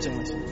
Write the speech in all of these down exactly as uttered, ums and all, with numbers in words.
Chwng naising.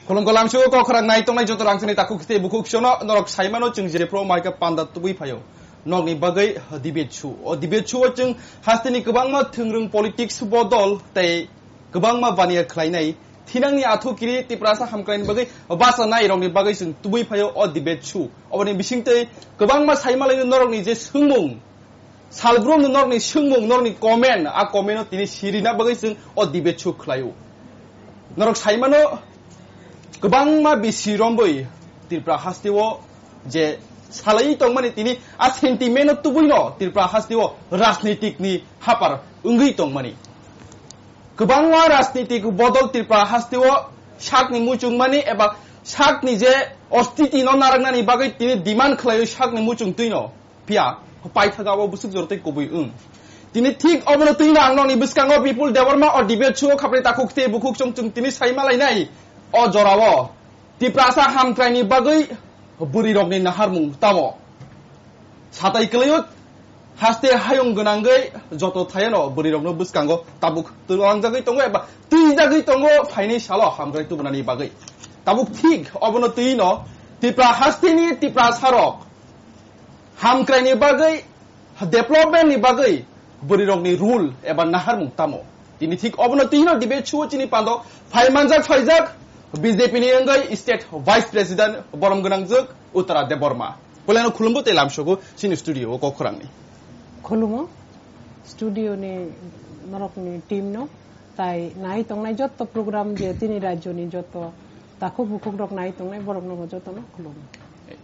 Khulumkha lamsio kok khorang nai tongnai joto rangchini takhuk tei bukhuk sono norok saimano chwng je pro maika panda tubui phaio. Nokni bagwi debate su. O debate su o chwng hasteni kwbangma thwngrwng politics bodol tei kwbangma baniya khlainai thinangni athukiri Tiprasa hamkraini bagwi basa nai rokni bagwi chwng tubui phaio o debate su. Oboni bisingtwi kwbangma saimalaino norokni je swngmung Salbrum no norokni swngmung, norokni comment, a comment no tini sirina bagwi chwng o debate su khlaio. Norok saimano kwbangma bisi romboi Tripura hasteo je salai tongmani tini a sentiment no tubui no Tripura hasteo rajnitik ni hapar wngwi tongmani. Kwbangma rajnitik bodol Tripura hasteo sakni muchungmani eba sakni je ostiti no narwknani bagwi tini demand khlaio sakni muchungtwi no. Phiya, paithago abo bwswk jora tei kubui wng. Tini thik obono twi no ang nokni bwskango Bipul Debbarma o debate suo khapre takhuk tei bukhuk chwng chwng tini saima lainai o jorao. Tiprasa hamkraini bagwi bwrwi rokni naharmung tamo. Satai kwlaiyo haste hayung gwnangwi joto thayano bwrwi rokno bwskango tabuk twi wangjagwi tongo eba twijagwi tongo phaini salo hamkrai tubunani bagwi. Tabuk thik obono twi no Tipra hasteni Tiprasa rok hamkraini bagwi, development ni bagwi bwrwi rokni rule eba naharmung tamo. Tini thik obono twi no debate suo chini pando phai manjak phaijak B J P ni wngwi State Vice President borom gwnangjwk Uttara Debbarma. Puilano khulumbo tei lamsogo chini studio o kok khorangni. Khulumo studio ni norokni team no. Tai nai tongnai jotto program je tini rajyo ni jotto takhuk bukhuk rok nai tongnai borok no joto no khulum.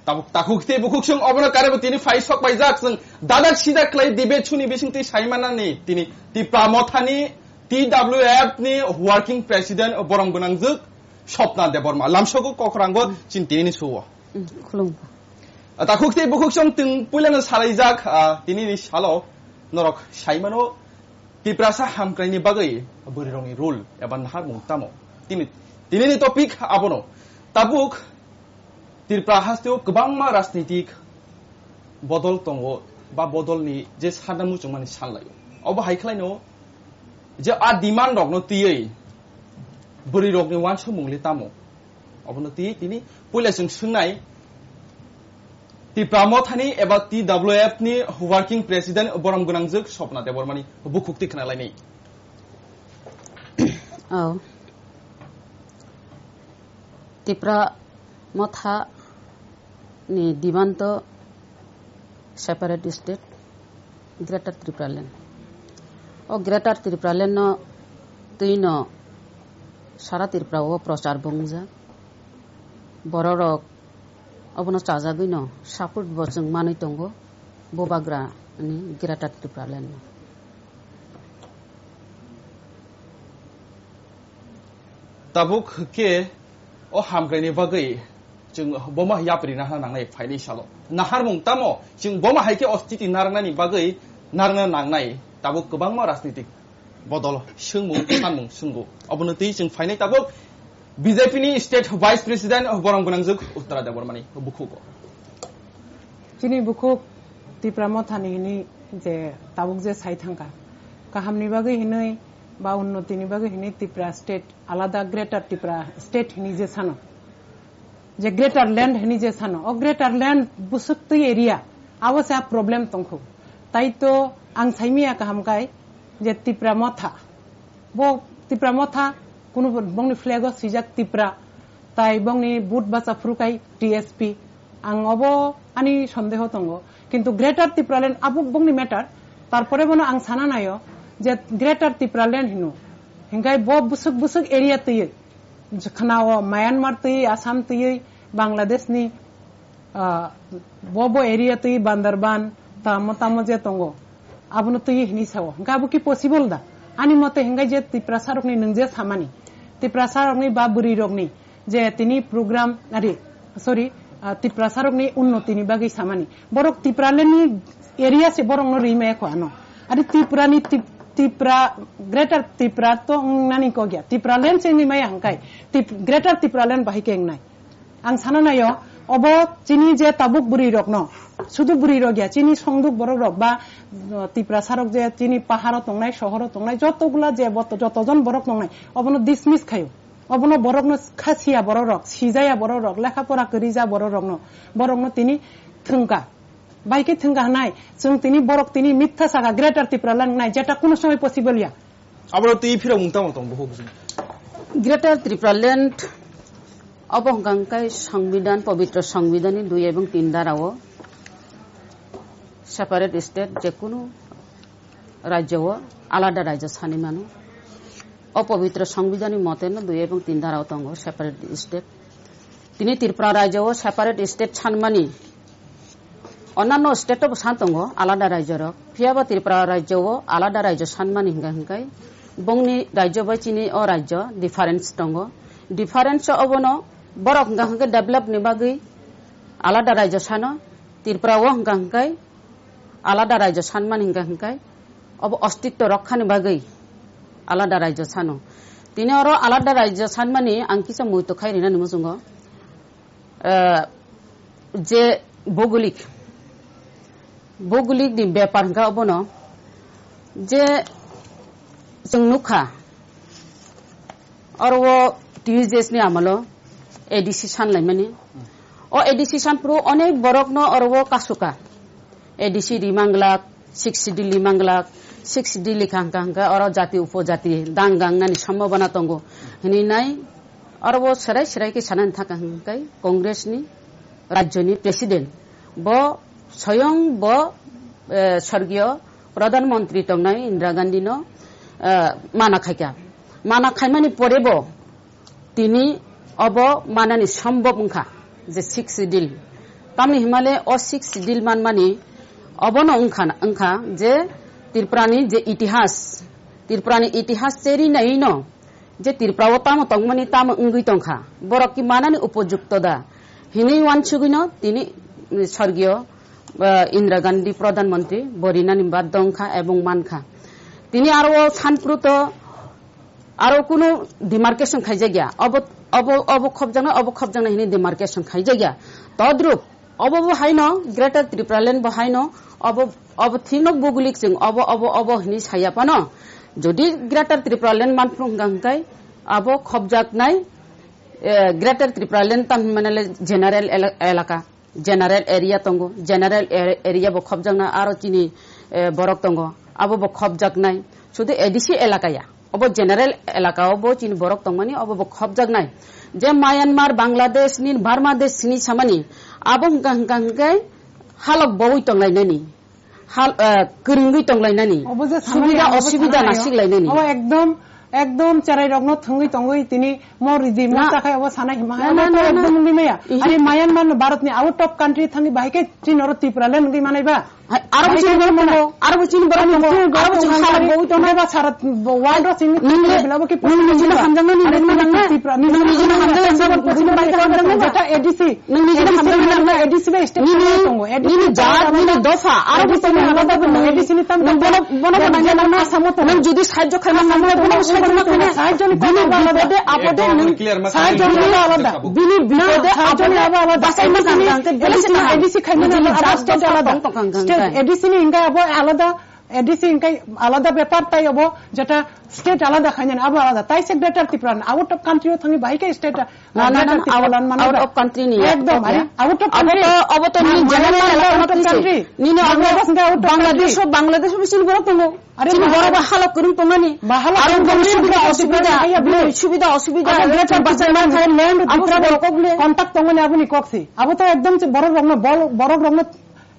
Tabuk takhuk tei bukhuk song obono karebo tini phai sok paijak song dadak sidak khlai debate suni bising twi saimanani tini Tipra Mothani T W F ni working president borom gwnangjwk Swapna Debbarma lamsogo kokrangbo chin tini ni suo. Mm, khulum. Takhuk tei bukhuk song tong puilano salaijak, ah, tini ni salo norok saimano Tiprasa hamkraini bagwi bwrwirokni rule eba naharmung tamo? Tini, tinini topic abono. Tabuk Tripura hasteo kwbangma rajnitik bodol tongo ba bodolni je sana muchungmani sanlaio. Obo hai khlaino je a demand rokno twiwi bwrwirokni uansukmung le tamo? Obono twi tini puila chwng swngnai Tipra Mothani eba T W F ni working president borom gwnangjwk Swapna Debbarmani bukhuk twi khna lainai. Oh. Tipra Motha ni demand to separate state, Greater Tripura Land. O Greater Tripura Land no twi no sara Tripura o prochar bo wngjak. Bororok obono chajagwi no support bo chwng manwi tongo Bubagra ni Greater Tripura Land no. Tabuk khe o hamkraini bagwi chwng boma yapri nahna nangnai phaini salo. Naharmung tamo chwng boma hai khe o stiti narwknani bagwi narwkna nangnai tabuk kwbangma rajnitik bodol swngmung sanmung swngo. Obono twi chwng phainai tabuk B J P ni State Vice President borom gwnangjwk Uttara Debbarmani bukhugo. Chini bukhuk Tipra Mothani hini je tabuk je sai thangkha, kahamni bagwi hinwi ba unnotini bagwi hinwi Tipra State alada Greater Tipra State hini je sano, je Greater Land hini je sano, o Greater Land bwswk twi area, abo se a problem tongkhu. Tai to ang saimaya kaham kai je Tipra Motha, bo Tipra Motha, kunu bongni flag o swijak Tipra, tai bongni boot bacha phuru kai T S P. Ang obo ani sondeho tongo. Kintu Greater Tipraland abo bongni matter. Tarpore bono ang sana naio je Greater Tipraland hino. Hinkhe bo bwswk bwswk area twiwi, khwnao Myanmar twiwi, Assam twiwi, Bangladesh ni, ah, bo bo area twiwi Bandarban, tamo tamo je tongo, abono twiwi hinwi sao. Hinkhe abo ki possible da? Ani mote hinkhe je Tiprasa rokni nwng je samani, Tiprasa rokni ba bwrwi rokni, je tini program, ari, sorry, ah, Tiprasa rokni unnoti ni bagwi samani. Borok Tipraland ni area se borok no rimaya kho ano. Ari Tripura ni Tip-, Tipra, Greater Tripura to wng nani kok ya. Tipraland se wngwi maya hwnkhe. Tip-, Greater Tipraland bahai khe wngnai. Ang sana naio, obo chini je tabuk bwrwi rok no, sudu bwrwi rok ya, chini songduk borok rok ba, uh, Tiprasa rok je chini paharo tongnai, sohoro tongnai, joto gula je bot-, joto jon borok tongnai, obono dismiss khaio. Obono borokno kha siya borok rok, sijaya borok rok, lekha pora kwrwi ja borok rokno, borokno tini thwngkha. Bai khe thwngkha hwnai, chwng tini borok tini mitha saka Greater Tipraland wngnai, jeta kuno somoi possible ya. Aboro twi phirok mung tamo tong bohok jin. Greater Tipraland obo hwnkha hwnkhe Songbidan, Pobitro Songbidan ni dui ebong tin dara o separate state, je kunu rajyo o alada rajyo sani mano. O pobitro Songbidan ni mote no dui ebong tin dara o tongo separate state. Tini Tripura rajyo o separate state sanmani, onanno state o bo san tongo alada rajyo rok. Phiya ba Tripura rajyo o alada rajyo sanmani hingka hingkai bongni rajyo bai chini o rajyo difference tongo. Difference o obono borok hingka hingke develop ni bagwi alada rajyo sano, Tripura o hingka hingkai alada rajyo sanmani hingka hingkai obo ostitto rokhani bagwi alada rajyo sano. Tini oro alada rajyo sanmani ang kisa muitu khai rinani muchungo. Eh, je bogolik, bogolik ni bepar hingka obono je chwng nukha, oro o T U J S ni amolo A D C sanlaimani. O A D C sanphuru onek borokno oro o kasuka. A D C ri manglak, six schedule ri manglak, six schedule ri hangka hangka oro jati upojati dang gang nani sambhabana tongo. Hinwi nai oro o serai serai khe sanani thaka hingkai Congress ni rajyo ni president. Bo soyong bo, eh, sorgiyo Pradhan Mantri tongnai Indira Gandhi no, eh, mana khaikha. Mana khaimani pore bo tini obo manani sambhav wngkha je six schedule. Tamni himale o six schedule manmani obono wngkha, wngkha je Tripurani je itihas, Tripurani itihas cheri naino je Tripura o tamo tongmani tamo wngwi tongkha, borok ki manani upojukto da hinwi wansugwino tini, mm, sorgiyo, eh, Indira Gandhi Pradhan Mantri bo rinani baddo wngkha ebong mankha. Tini aro o sanpruto aro kunu demarcation khaijakya. Obo, obo, obo khopjaknai, obo khopjaknai hinwi demarcation khaijakya. Todrup, obo bo haino, Greater Tipraland bo haino, obo, obo thikno bogolik chwng, obo, obo, obo hinwi saya phano. Jodi Greater Tipraland manphru hwnkha hwnkhe, abo khopjaknai, eh, Greater Tipraland tang hinmani le general ela-, elaka. General area tongo, general ar-, area bo khopjakna aro chini, eh, borok tongo, abo bo khopjaknai. Sudu A D C elaka ya, obo general elaka o bo chini borok tongmani, obo bo khopjaknai. Je Myanmar, Bangladesh ni, Burma desh ni samani, abo hwnkha, hwnkha, hwnkhe halok bowi tonglainani. Hal, eh, kwrwngwi tonglainani. Obo je sanai, subida obo osubida sanai, nasiglainani. Obo ekdom, ekdom cherai rokno thwngwi tongwi tini mo ridi mo na, chakhai obo sanai hima na, hai, na, obo to na, na, ekdom wngwi maya. Ihi. Ani Myanmar no Bharat ni out of country thangwi bahai khe chini oro Tipraland wngwi manai ba? Hai, aro bo bahai chini khe borok tongo, aro bo chini borok tongo, aro bo chini borok halok tongo, bowi tongo. Ba sara world o chini nini, Tipraland bo ki nini nijino hamjaknani, ani nini nang na? Tipra, nini nijino hamjaknani, nini nijino hamjaknani, jeta A D C. Nwng nijini hamjaknai na? A D C bai state nini, tongo, A D C nini jat, nini dopha, aro bo tongo, alada bo tongo, A D C ni tam nwng bono, bono bo nangya nang na? Asamo tongo. Nwng jodi sahajjo khaima nang na, bono bo sahajjo ma khaina. Sahajjo ni bini bipode apode nwng, sahajjo ni alada. Bini bipode apode basai ma kang kang khe, A D C khaima nang na, state alada. State A D C ni hingga abo alada. A D C hingkai alada bepar tai obo jeta state alada khainani abo alada. Tai se Greater Tripura ni out of country o thangwi bahai khe state, uh, na, na, na, Greater Tripura out, lan manai out ba? Of country ni. Ekdom, are, out of country. Abo to, abo to nini general elaka out of country. Nini abo Bangladesh hingkai out of country. Bangladesh o, Bangladesh o bising borok tongo. Are chini borok ba halok kwrwng tongmani. Ba halok kwrwng tongmani, subida osubida, subida osubida. Abo Greater Tripura ni land abo Tripura borok ogle. Contact tongmani aboni kok si. Abo to ekdom se borok rokno, bol-, borok rokno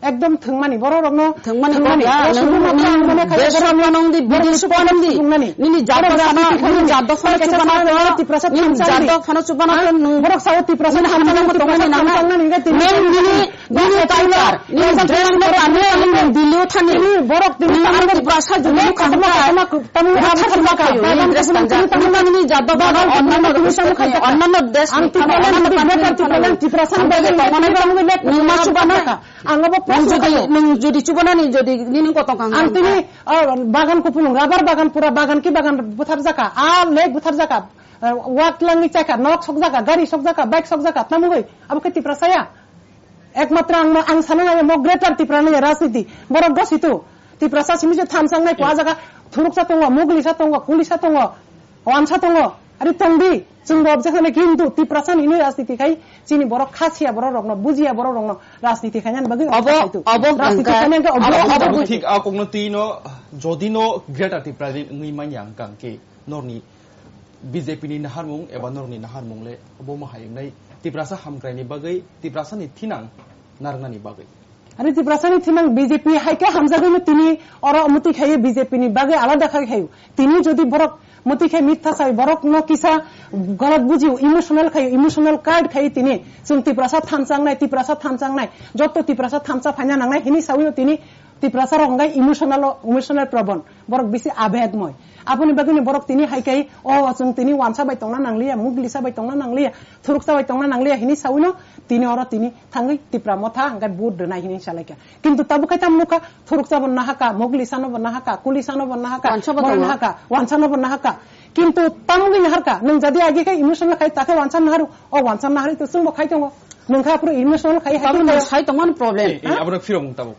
Ekdom thwngmani, borok rokno thwngmani thwngmani. Kok ya, borok nung, sugwi nung, mano mone khaye, desh borok no nung di, nung bidesh no nung nung di. Thwngmani. Nini jat borok phano, sani nini jat phano kaisa chubana sani no, Tipra sa nini thwngsa jat di. Phano chubana ang no nung, borok sao Tipra sa nini thwngsa hamjak nang, Tipra sa tongmani nang, thwngsa nang, nini nung nini, nini borok taikar, nini borok dress no borok kani, nini nini Delhi o thani. Nini borok nini nini borok Tipra sa jodi nini khangka, khangka, khangka, khangka, nini dress khangka, nini nini jat phano, onnanno desh phano, onnanno desh phano, onnanno country phano, Tipra sa nini tongmani nung ma chubana. Ang abo nung jodi, nung jodi chubonani jodi nini kotong kang ang tini, oh, bagan kupulung, rubber bagan, pura bagan ki bagan buthar jaka, ah, lake buthar jaka, ah, wak langwi chaka, nok sok jaka, gari sok jaka, bike sok jaka, tamo hoi, abo khe Tiprasa ya? Ekmatro ang, ang sana nai mo greater Tipra ni rajniti, borok gosi tu, Tiprasa simi je thamsang nai, pua jaka, thuruksa tongo, muglisa tongo, kulisa tongo, wansa tongo, ari tongdi, chwng bo objection kintu Tiprasa ni rajniti khai, chini borok khasiya borok rokno, bujiya borok rokno, rajniti khainani bagwi obo, obo rajniti hwnkha, khainani obo, obo obo hwnkha. Thik a kokno twi no, jodi no Greater Tipra ni wngwi manya hwnkha hwnkhe norni B J P ni naharmung eba norni naharmung le obo ma hai wngnai Tiprasa hamkrai ni bagwi, Tiprasa ni thinang narwknani bagwi. Ani Tiprasa ni thinang B J P hai khe hamjagwi no tini oro omo twi khaio B J P ni bagwi alada khai khaio. Tini jodi borok Muti khe mitha sai borok no kisa galat bujiu, emotional khayu, emotional card khayu tini. Chwng Tiprasa thansa wngnai, Tiprasa thansa wngnai. Jotto Tiprasa thansa phaina nangnai hini sawi tini Tiprasa rok hwnkhe emotional, emotional problem. Borok bisi abedmoi. Aboni bagwino borok tini hai khe, o chwng tini wansa bai tongna nangliya, muglisa bai tongna nangliya, thuruksa bai tongna nangliya hini sawi no tini oro tini thangwi Tipra motha hwnkhe vote rwnai hini salaikha. Kintu tabuk khe tamo nukha, thuruksa bo nahaka, muglisa no bo nahaka, kulisa no bo nahaka, wansa bo tongo, nahaka, wansa no bo nahaka. Kintu tamogwi naharka, nwng jadi agi khe emotional khai, ta khe wansa naharu, o wansa naharwi to chwngbo khai tongo. Nwng kha aphuru emotional khai, hai tabuk khe nwng sai tongmani problem. Eh, eh, ha? Abro phirok tabuk.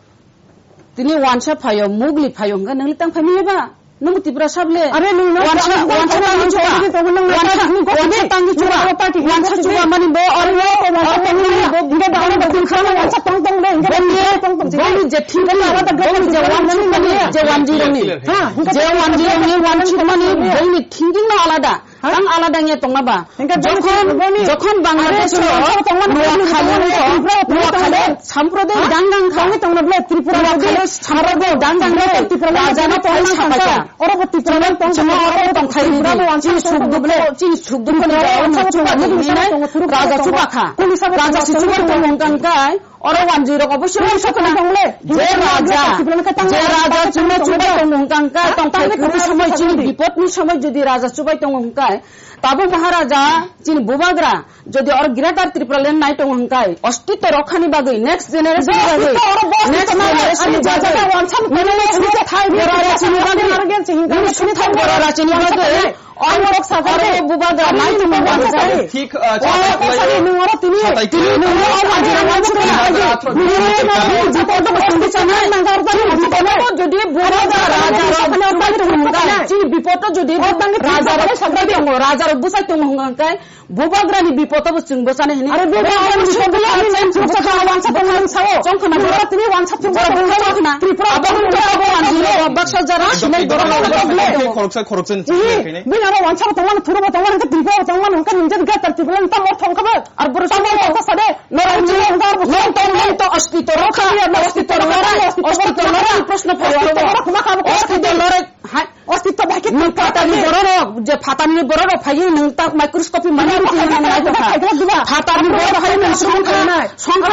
Tini wansa phaio, mugli phaio, hwnkhe nwngli tang phaimani ba? Nwng Tiprasa bole? Are nwng no wansa, wansa tangwi chuba. Wansa, wansa tangwi chuba. Wansa chuba mani bo, oro bo, oro bo, bo, bo, bo, wansa tong tong le, hwnkhe boni, boni je thing, boni je wansa mani, je wanjirokni. Ha, je wanjirokni wansa mani, boni thinking no alada. Tang alada wngya tongna ba? Jokhon, jokhon Bangladesh o Noakhali, Noakhali, Sampradaya dangdang kha. Noakhali Sampradaya dangdang kha. Raja no tong sapaya. Chini, chini oro tongthai ni, chini sukduk le, chini sukduk ni jawab no chuba ni hinai, raja chuba kha. Raja si chuba tong hwnkha hwnkhe, oro wanjwi rok obo se sokna. Je raja, je raja chwngno chuba tong hwnkha hwnkhe, tongthai kuru somoi chini bipot ni somoi jodi raja chubai tong hwnkhe, tabuk Maharaja chini bubagra, jodi oro Greater Tripura Land nai tongo hwnkhe, ostitto rokhani bagwi, next generation ni bagwi, next generation ni bagwi, nini sukthai borok rachini bagwi, nini sukthai borok rachini bagwi, oro bubagra nai tongo hwnkhe, thik, ah, o, chini, o, o, jodi bubagra raja rok chini bipodo jodi raja rok bwsai tongo, raja rok bwsai tongo hwnkhe, Bubagrani bipodo bo chwng bwchana hini. Are bubagrani bipodo bo chwng bwchana, wansa tongmani sao. Chongkhana borok tini wansa chwng bwchana. Tripura abo wanjiro baksa jara sinai borok. Khoroksa, khoroksa ni chwng khainai. Bini abo wansa bo tongmani, thuru bo tongmani, Tripura bo tongmani, hwnkhe nini jani Greater Tripura ni tamo thongkha bo. Ar borok tamo thongkha sade. Norok tong, norok to ostitto rokha, ostitto rokha, ostitto rokha, proshno phai. Ostitto rokha. Hai, ostitto bai khe nwng phatarni bororok, je phatarni bororok phaiwi nwng ta microscopy mani nwng nai tongkha. Phatarni bororok phaiwi nwng songkha, songkha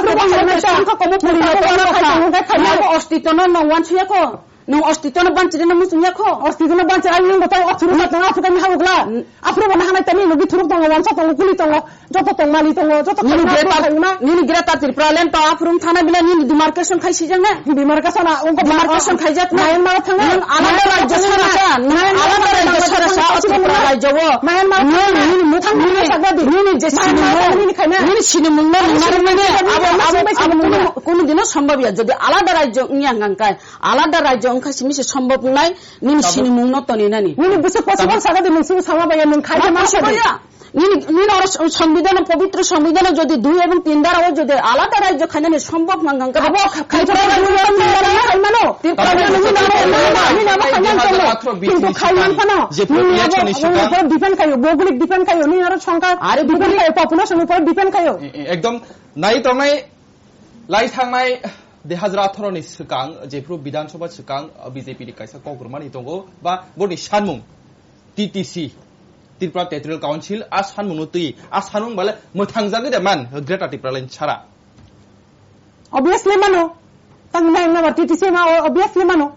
komo puri nai tongkha. Abo ostitto no nwng wansukya kho. Nwng ostitto no banchiri no muchungya kho. Ostitto no banchiri nwng bo tai othuru sa tong aphuru kami ha ugla. Aphuru bo nahanai tani logi thuruk tongo, wansa tongo, kuli tongo. Joto tong mali tongo, joto nini tong mali greater, tongo. Nini Greater Tripura Land to aphuru thana bila nini demarcation khai sijak na? Demarcation a, ungko demarcation khaijak na? Myanmar thang na? Nwng alada rajyo sara sa, nwng alada rajyo sara sa, o Tripura rajyo o. Myanmar nwng nini muk nini, nini je sini mung, nini khaina. Nini sini mung na, nini sini mung na, abo, abo, abo kunu, kunu dino sombhob ya. Jodi alada rajyo wngya hwnkha hwnkhe, alada rajyo wngkha simi se sombhob wngnai, nini sini mung no toni nani. Nini bwswk possible saga di, nwng sini sama baya, nwng khai ma possible saga di. Nini, nini oro Sambidan, pobitro Sambidan jodi dui ebong tin dara o jodi alada rajyo khainani sombhob nang hwnkhe abo kha-, khaitha Tripura rajyo khaimano. Tripura rajyo khaimano. Nini abo khaimano. Kintu khaiman phano. Nini abo, nini upor depend khayo, bhougolik depend khayo, nini aro songkha depend khayo, population upor depend khayo. E, e, ekdom nai tongnai, lai thangnai, Dui hazar atharo ni swkang, jephru Bidhan Sabha swkang, B J P ni kaisa kok rwmani tongo, ba boni sanmung T T C, Tripura Territorial Council, a sanmungno twi, a sanmung bale mwthangjagwi de man, Greater Tipraland sara. Obviously mano. Tang nai na T T C ma, o-, obviously mano.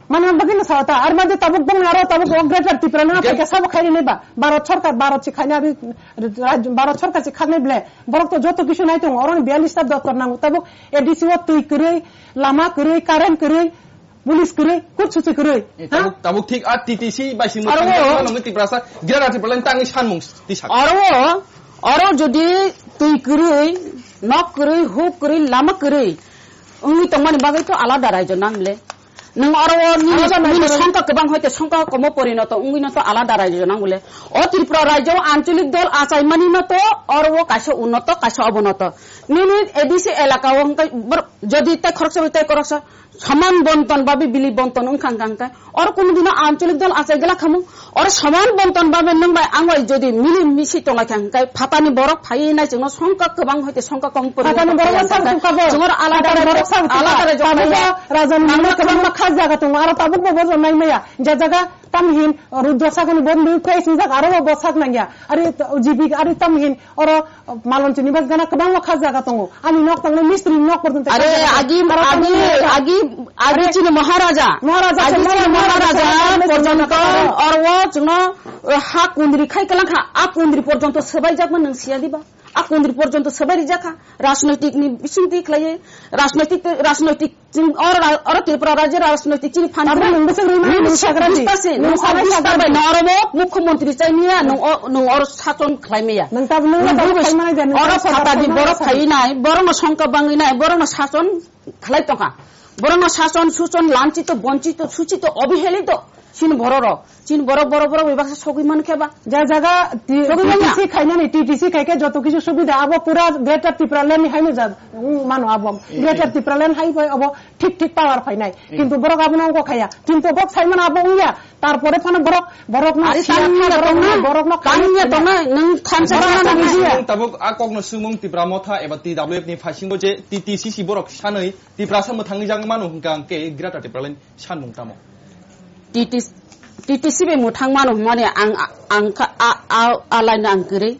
Mano bagwi no sa ta. Ar ma de tabuk bong aro tabuk o Greater Tipraland Ge- aphaika sabo khairi nai ba. Bharat sarkar, Bharat si khaina abi, raj-, Bharat sarkar si khaknai ble. Borok to joto kisu nai tongo. Oro ni biyallis ta doptor nango. Tabuk A D C o twi kwrwi, lama kwrwi, current kwrwi, police kwrwi, kut susi kwrwi. Eh, Ha? tabuk, tabuk thik a T T C bai sing Aro mwthang o- jagwi Tiprasa, Greater Tipraland tangwi sanmung tisa. Aro o Oro jodi twi kwrwi, nok kwrwi, huk kwrwi, lama kwrwi wngwi tongmani bagwi to alada raijo nang le. Nwng oro o nini, Alada nini raijo. Songkha kwbang hoite songkha komo porinoto wngwi no to alada raijo nang le. O Tripura raijo o ancholik dol achaimani no to oro o kaisa unoto, kaisa obonoto. Nini A D C elaka o hwnkhe bor-, jodi tei khoroksa bai tei khoroksa, Saman bonton babe bili bonton wngkha hwnkha hwnkhe. Oro kunu dino ancholik dol achai glak khamung. Oro saman bonton babe nwng bai ang bai jodi mili misi tonglaikha hwnkhe phatani borok phaiwi nai chwngno songkha kwbang hoite songkha kong pori Phatani borok wngkha sak hwnkhe tukha bo. Chwng oro alada Phatani raijo, borok sak tukha. Alada raijo Tabuk khlaiya. Bo raja ni Nangma mano kwbangma kwbangma khajak tongo. Aro tabuk bo bojo naimaya. Je jaga tamhin Rudra sakani bo nui khe sinjak aro bo sak nangya. Ari to, G P ari tamhin oro Malon chini bas gana kwbangma kha jaga tongo. Ani nok tongo, mistri nok porjonto Are, kha jaga tongo. Agi, Aro agi, tongo agi, agi Are, chini Maharaja. Maharaja Agi se chini Maharaja Maharaja se porjonto Maharaja oro o chwngno, o, ha kundri khai kalang kha, a kundri porjonto swbai jakma nwng siya diba? A kundri porjonto swbai rijak kha. Rajnoitik ni bisingtwi khlaiwi, rajnoitik, rajnoitik Chwng oro ra-, oro Tripura rajyo rajnoitik chini phan Tabuk nwng bwswk rwmani nwng sagra di. Nwng sanai sagra di. Nwng oro bo mukhyamantri chai maya, nwng o, nwng oro sason khlai maya. Nwng tabuk nwng tabuk khai manai de, nwng oro phatani borok phai nai, borok no songkha bangwi nai, borok no sason khlai tongkha. Borok no sason, suson, lanchito, bonchito, suchito, obhelito. Chini borok rok, chini borok, borok, borok bai baksa sogwi man khe ba? Ja jaga ti-, Sogwi manya. T T C khainani, T T C khai khe joto kisu subida, abo pura Greater Tipraland ni haino ja, wng mano abo. Eh, Greater eh. Tipraland hai bai abo thik thik power phainai. Eh. Kintu borok abono wngkha khaya. Kintu borok sai mano abo wngya. Tarpore phano borok, borok no Ari siya tangya kha, borok no, tongnai. Borok no Tangya khainai. Tongnai. Nwng thansa Borok jana tangya. Nang Nwng tabuk a kok no sumung Tipra Motha eba T W F ni phaisingo je T T C si borok sanwi Tiprasa mwthangwi jang mano hwnkha hwnkhe Greater Tipraland sanmung tamo? T T C, T T C bai mwthang mano hwnmani ang, ang kha, a, a, a line no ang kwrwi.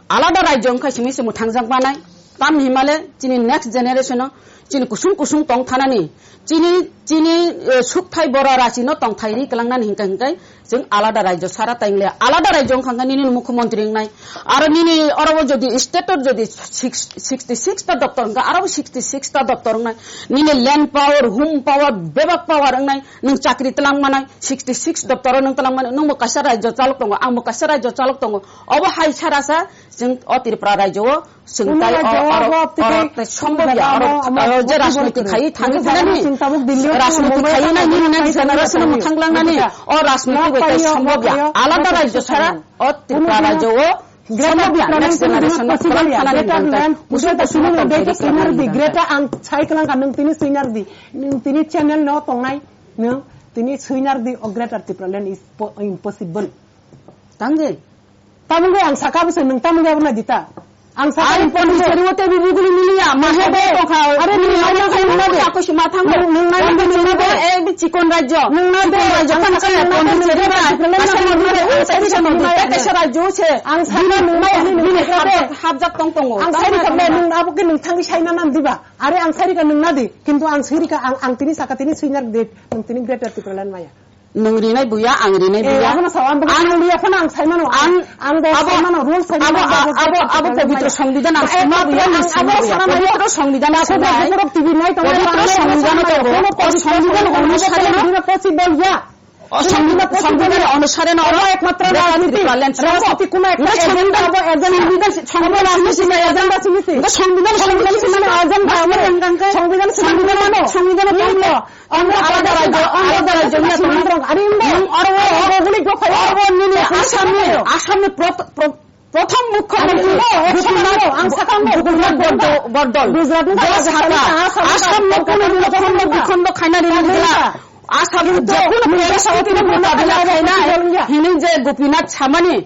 Alada rajyo wngkha simi se mwthang jak manai. Tam himale chini next generation no chini kusung kusung tong thanani. Chini, chini, eh, sukthai bora rachi no tongthai ri kwlangnani hingka hingkai. Chwng alada rajyo sara ta wngya, alada rajyo wngkha hwnkhe nini mukhyamantri wngnai. Aro nini oro o jodi state o jodi six, sixty six ta doptor wngkha, aro bo sixty six ta doptor wngnai. Nini land power, home power, bebak power wngnai. Nwng chakri twlang manai, sixty six doptor o nwng twlang manai. Nwng bo kaisa rajyo chalok tongo, ang bo kaisa rajyo chalok tongo. Obo hai sara sa chwng o Tripura rajyo o Chwng Kuno tai rajyo o, oro, abo tei oro tei sombobya, oro, amo, amo oro je rajnoitik khai thangwi thangnani, rajnoitik khai nai nini nang generation mwthang langnani, o rajnoitik bai tai sombobya. Alada rajyo sara, o Tripura rajyo o sombobya, next generation mwthang langnani. Greater land, kusung kusung mwthang greater ang sai kwlang kha, nwng tini swinar di, nwng tini channel no tongnai, nwng tini swinar di, o Greater Tipraland is po-, impossible. Tangwi. Tabuk ang saka bwsai nwng tamni abo nai di ta. Ang saka Ai, Pondicherry o tei bibuguli miliya, maha bo tongkha. Are nwng nai nang nang de. Aku si mathang bo. Nwng nai nang de. Eh, bi chikon rajyo. Nwng nai de. Chikon rajyo. Ang saka nwng nai nang de. Kaisa rajyo se. Ang saka nwng nai nang de. Hapjak tong tongo. Ang sari kha nwng abo khe nwng thangwi sai na nang diba. Are ang sari kha nwng na di. Kintu ang sari kha ang, ang tini saka tini swinar de. Nwng tini Greater Tipraland maya. Nwng rinai buya, ang rinai buya. Eh, abono sao, ang, ang liya phano ang sai mano. Ang, ang bo abo, sai mano, rule sai mano, abo, abo, abo, abo pobitro songbidan ang sima buya, ang sima buya. Pobitro songbidan sinai. Pobitro songbidan to, o songbidan onusare no. Possible ya. O songbidan, songbidan onusare no. Oro ekmatro rajniti, rajniti kuno ekta agenda abo agenda. Songbidan, songbidan, songbidan, songbidan, songbidan, songbidan, songbidan, songbidan, songbidan, songbidan, Ang alada rajyo, alada rajyo ni sumantro. Are imbo. Ang oro o, oro o, oro o nini Assam ni, Assam ni prot-, pro-, prothom mukhyamantri Gopinath, ang sakang Gopinath Bordol, Bordol. Gujarat ni Assam ni prothom mukhyamantri khaina rini jila. Assam ni jekunu presa o tini mukabila khaina. Hini je Gopinath Samani.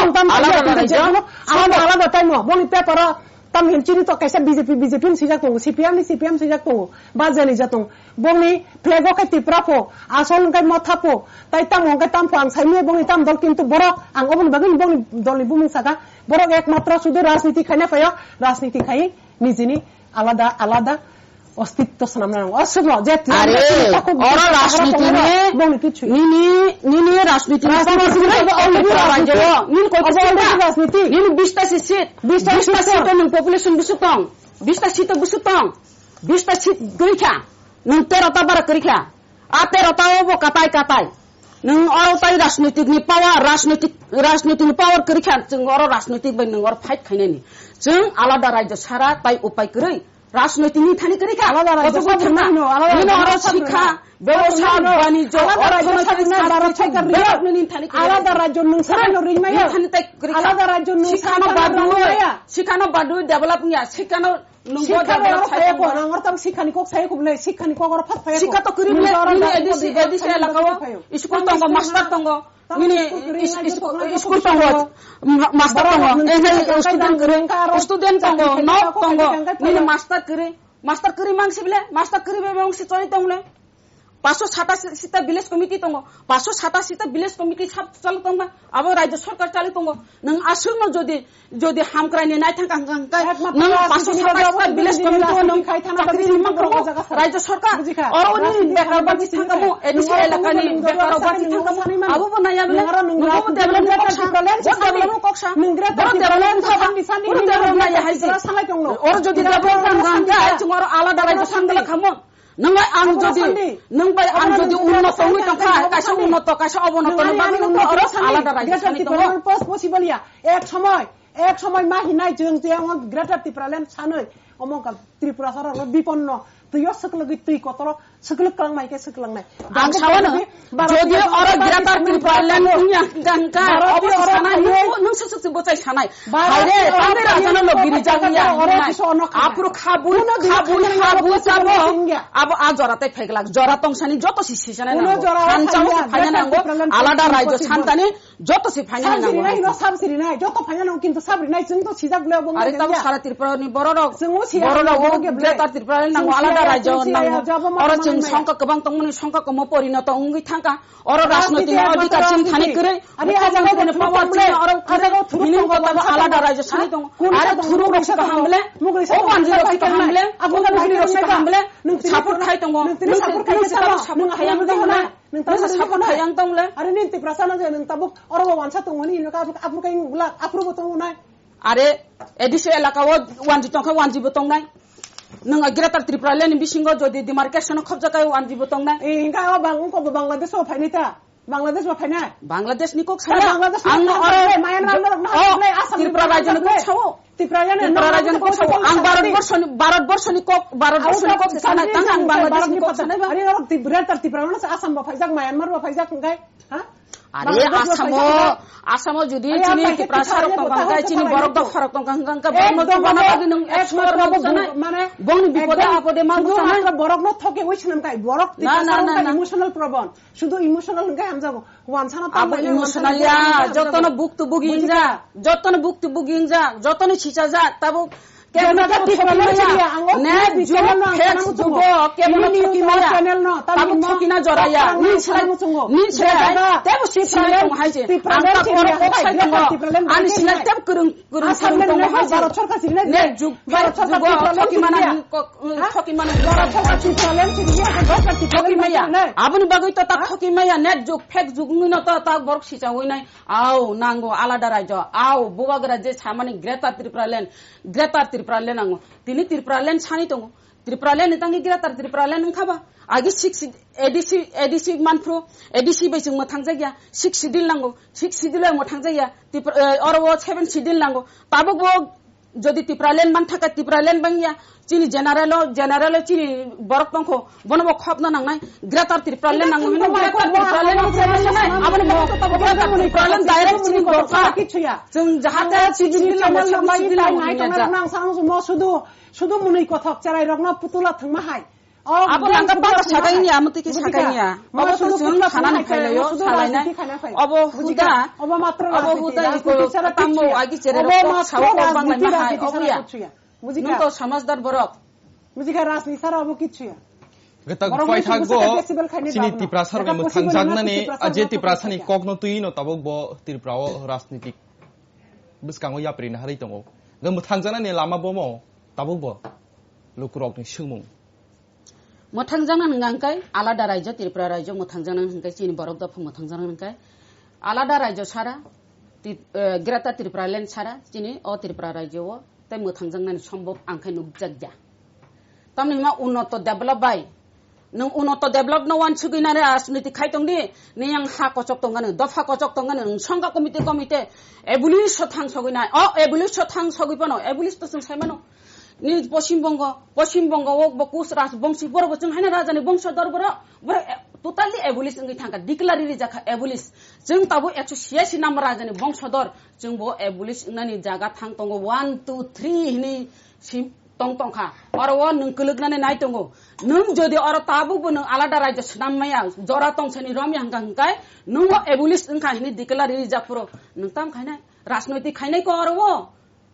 Tamo, tamo, alada tamo, rajyo. Tamo, alada, alada time o. Boni paper o, tam hin chini to kaisa B J P, B J P ni sijak tongo, C P M ni C P M sijak tongo, ba jani jatong. Boni flag o khe Tipra pho, asol hwnkhe Motha pho, tai tamo hwnkhe tam pho ang saimanya boni tam dol, kintu borok, ang oboni bagwi boni dol ni bumung saka, borok ekmatro sudu rajniti khaina phaio, rajniti khai nijini alada, alada. Ostitto swnamna nango. O swngno je Are, oro rajniti ni, bongni kichu. Nini, nini rajniti ni Rajniti power ni kwrwi, power already Tripura rajniti. Rajyo. Nini koi Abo already rajniti. Nini bista si seat. Bista Bista seat seat. Nwng population busu tong. Bista seat busu tong. Bista seat kwrwi kha. Nwng tero ta bara kwrwi kha. A tero ta obo katai katai. Nwng oro tai rajnitik ni power, rajnitik, rajnitik ni power kwrwi kha, chwng oro rajnitik bai nwng oro fight khainani. Chwng alada rajyo sara tai upai kwrwi. Rajnoitik ni thani kwrwi kha. Alada rajyo Kotokgo sabri thangkha. Nai no, alada Nino rajyo oro sabri sikha, nai. Bebosa, Sabri nai. Banijyo, Alada rajyo orthonoitik, sabri nai, Bharat sarkar ringya. Development ni thani kwrwi kha. Alada rajyo nwng sabri no ringmaya. Ni thani tai kwrwi kha. Alada rajyo nwng Sikhano sabri no badu, ringmaya. Sikhano badu develop niya. Sikhano nungbo Sikha develop no sai phaya tongma. Ko, nang ortam sikha ni kok sai kubnai, sikha ni kok oro phat phaya ko. Sikha to kwrwi Nwng bole, oro nini develop A D C, develop A D C sai elaka o phayo. School tongo, master tongo. Nini is-, is-, school tongo, ma-, master tongo, eh, student kwrwi, student tongo, nok tongo, nini master kwrwi, master kwrwi mang si bile, master kwrwi bai mang si choli tong le. Paso sata si-, sita village committee tongo, paso sata sita village committee sab choli tong ba, abo rajyo sarkar choli tongo. Nwng aswk no jodi, jodi hamkrai ni nai thang kang kang kai, nwng paso sata sita village committee o nwng chakri rimang tongo, rajyo sarkar, oro nini bekar bagi thang kamo, A D C elaka ni bekar bagi thang kamo, abo bo naya bele, nwng bo development koksa, bo development koksa, bo development koksa, bo development naya hai se. Oro jodi development nang kang kai, chwng oro alada rajyo sangla khamon. Nwng bai ang jodi, nwng bai ang jodi unnoto wngwi tongkha, kaisa unnoto, kaisa obonoto ni bagwi nwng oro alada rajyo sani tongo. Post possible ya, ek somoy, ek somoy ma hinai chwng tiyang Greater Tipraland sanwi, omo ka Tripura sarok no biponno, twiyo swklwgwi twi kotoro, swklwk kwlangmai khe swklwngnai. Ang sawano, jodi oro Greater Tipraland wngya hwnkha, obo se sanai, nwng, nwng se swk se bwchai sanai. Haire, tamni rajano no girija wngya hwnai. Aphuru khabui, khabui, khabui sabo. Abo a jora tai phaiglak. Jora tongsani joto si sisanai nango. Hanchao si phaina nango. Alada rajyo santani joto si phaina nango. Samsirinai, no samsirinai. Joto phaina nango, kintu sabrinai, chwng to sijak le obo. Are tabo sara Tripura ni bororok. Bororok Greater Tripura nango, alada rajyo nango. Oro chwng songkha kwbang tongmani, songkha komo porinoto wngwi thangkha. Oro rajnoitik adhikar chini thani kwrwi. Mukhyamantri ni power chini oro kwrwi. Nini kotabo alada rajyo sani tongo. Are thuruk rok si kaham bole. O banjir rok si kaham bole. O bugri rok si kaham bole. Support khai tongo. Nwng tini support khai tamo. Nwng support khai yang tongo na. Nwng support khai yang tongo le. Are nini Tiprasa no je nwng tabuk oro bo wansa tongo ni, nwng aphuru kai glak, aphuru bo tongo na. Are, A D C elaka o wanji tongkha, wanji bo tongnai. Nwng Greater Tipraland ni bisingo jodi demarcation o khobjak kai, wanji bo tongnai. Eh, hinka o bang, wngkok bo Bangladesh o phainai ta. Bangladesh bo phainai. Bangladesh ni kok saya. Bangladesh ang no oro Myanmar no, no, Assam Tripura rajyo ni kok sao. Tripura rajyo ni kok sao. Ang Bharat borso ni, Bharat borso ni kok, Bharat borso ni kok sana, tang ang Bangladesh ni kok sana ba. Are oro Greater Tipraland no Assam bo phaijak, Myanmar bo phaijak, hingkai. Ha? Are Asamo, Asamo jodi chini Tiprasa rok tongkha, hingkai chini borok dopha rok tongkha, hingkai borok no tongkha na bagwi nwng explore ma bujanai. Bongni bipode apode ma bujanai. Borok no thoke wi swnam kai, borok Tiprasa rok emotional problem. Sudu emotional hingkai hamjago. Wansana abo emotional ya, jotono buktu bugi ingjak, jotono buktu bugi ingjak, jotono sichajak, tabuk Kebno ta thokimaya. Net jug, fake jugo, kebno thokimaya. Tabuk thokina joraya. Nin slai, nin slai. Tebo si slai tong hai se. Ang ta oro kok sai tongo. Ani slai tebo kwrwng, kwrwng, kwrwng tongo hai se. Net jug, fake jugo, thokimana, thokimana. Thokimaya. Aboni bagwi to ta thokimaya. Net jug, fake jug wngwi no to ta borok sicha wngwi nai. Au, nango alada rajyo. Au, bubagra je samani Greater Tripura Land. Greater Tripura Land nango. Tini Tripura Land sani tongo. Tripura land ni tangwi Greater Tripura land wngkha ba? Agi six A D C, A D C manphru, A D C bai chwng mwthangjakya, six schedule nango, six schedule bai mwthangjakya, Tripura, eh, oro o seven schedule nango. Tabuk bo jodi Tripura land manthaka, Tripura land bangya, chini general o, general o chini borok tongkho, bono bo khopna nangnai, Greater Tripura land nango hino, Greater Tripura land ni chama sanai, aboni bo Greater Tripura land direct chini dorkar. Chwng jahate chini chini channel chini lambai chini lambai lambai nai tongnai rok nang sang sumo sudu, sudu mwnwi kothok cherai rokno putula thwngma hai. Abo langka pangka sakai niya, amo tiki sakai niya. Obo to chwng khanani phailaio, salainai. Obo huda, obo huda iko tambo agi chere rok kok sao kok bang lai ma hai, obo ya. Nung to samajhdar borok. Bujikha, rajniti sara obo kichu ya. Gata paithak go, chini Tiprasa rok mwthang jaknani, aje Tiprasa ni kok no twi no tabuk bo Tripura o rajnitik bwskango yapri na harwi tongo. Ga mwthang jaknani lama bomo tabuk bo lukurokni swngmung. Mwthangjakna hwnka hwnkhe alada raijyo, Tripura raijyo mwthangjakna hwnka hwnkhe chini borok dopha mwthangjakna hwnka hwnkhe alada raijyo sara, Tri-, eh, Greater Tripura land sara chini o Tripura raijyo o tei mwthangjaknani sombhob ang khe nukjakya. Tamni hwnma unnoto develop bai nwng unnoto develop no wansugwi nai rajniti khai tongdi, niyang ha kochok tongani, dopha kochok tongani, nwng songkha komite komite abolish o thang sogwi nai, o abolish o thang sogwi phano, abolish to chwng sai mano. Ni Poschim Bongo, Poschim Bongo o bo Kuch Rajbongsi, borok bo chwng haino rajani bongso dor borok, borok, eh, totally abolish wngwi thangkha, declare rijak kha abolish. Chwng tabuk ekso chhiyasi number rajani bongso dor, chwng bo abolish wngnani jaga thang tongo, one, two, three hinwi sim tong tongkha. Oro o nwng kwlwknani nai tongo. Nwng jodi oro tabuk bo nwng alada raijyo swnam maya, jora tongsani romya hwnka hwnkai, nwng o abolish wngkha hinwi declare rijak phuru nwng tam khainai? Rajnoitik khainai ko oro o?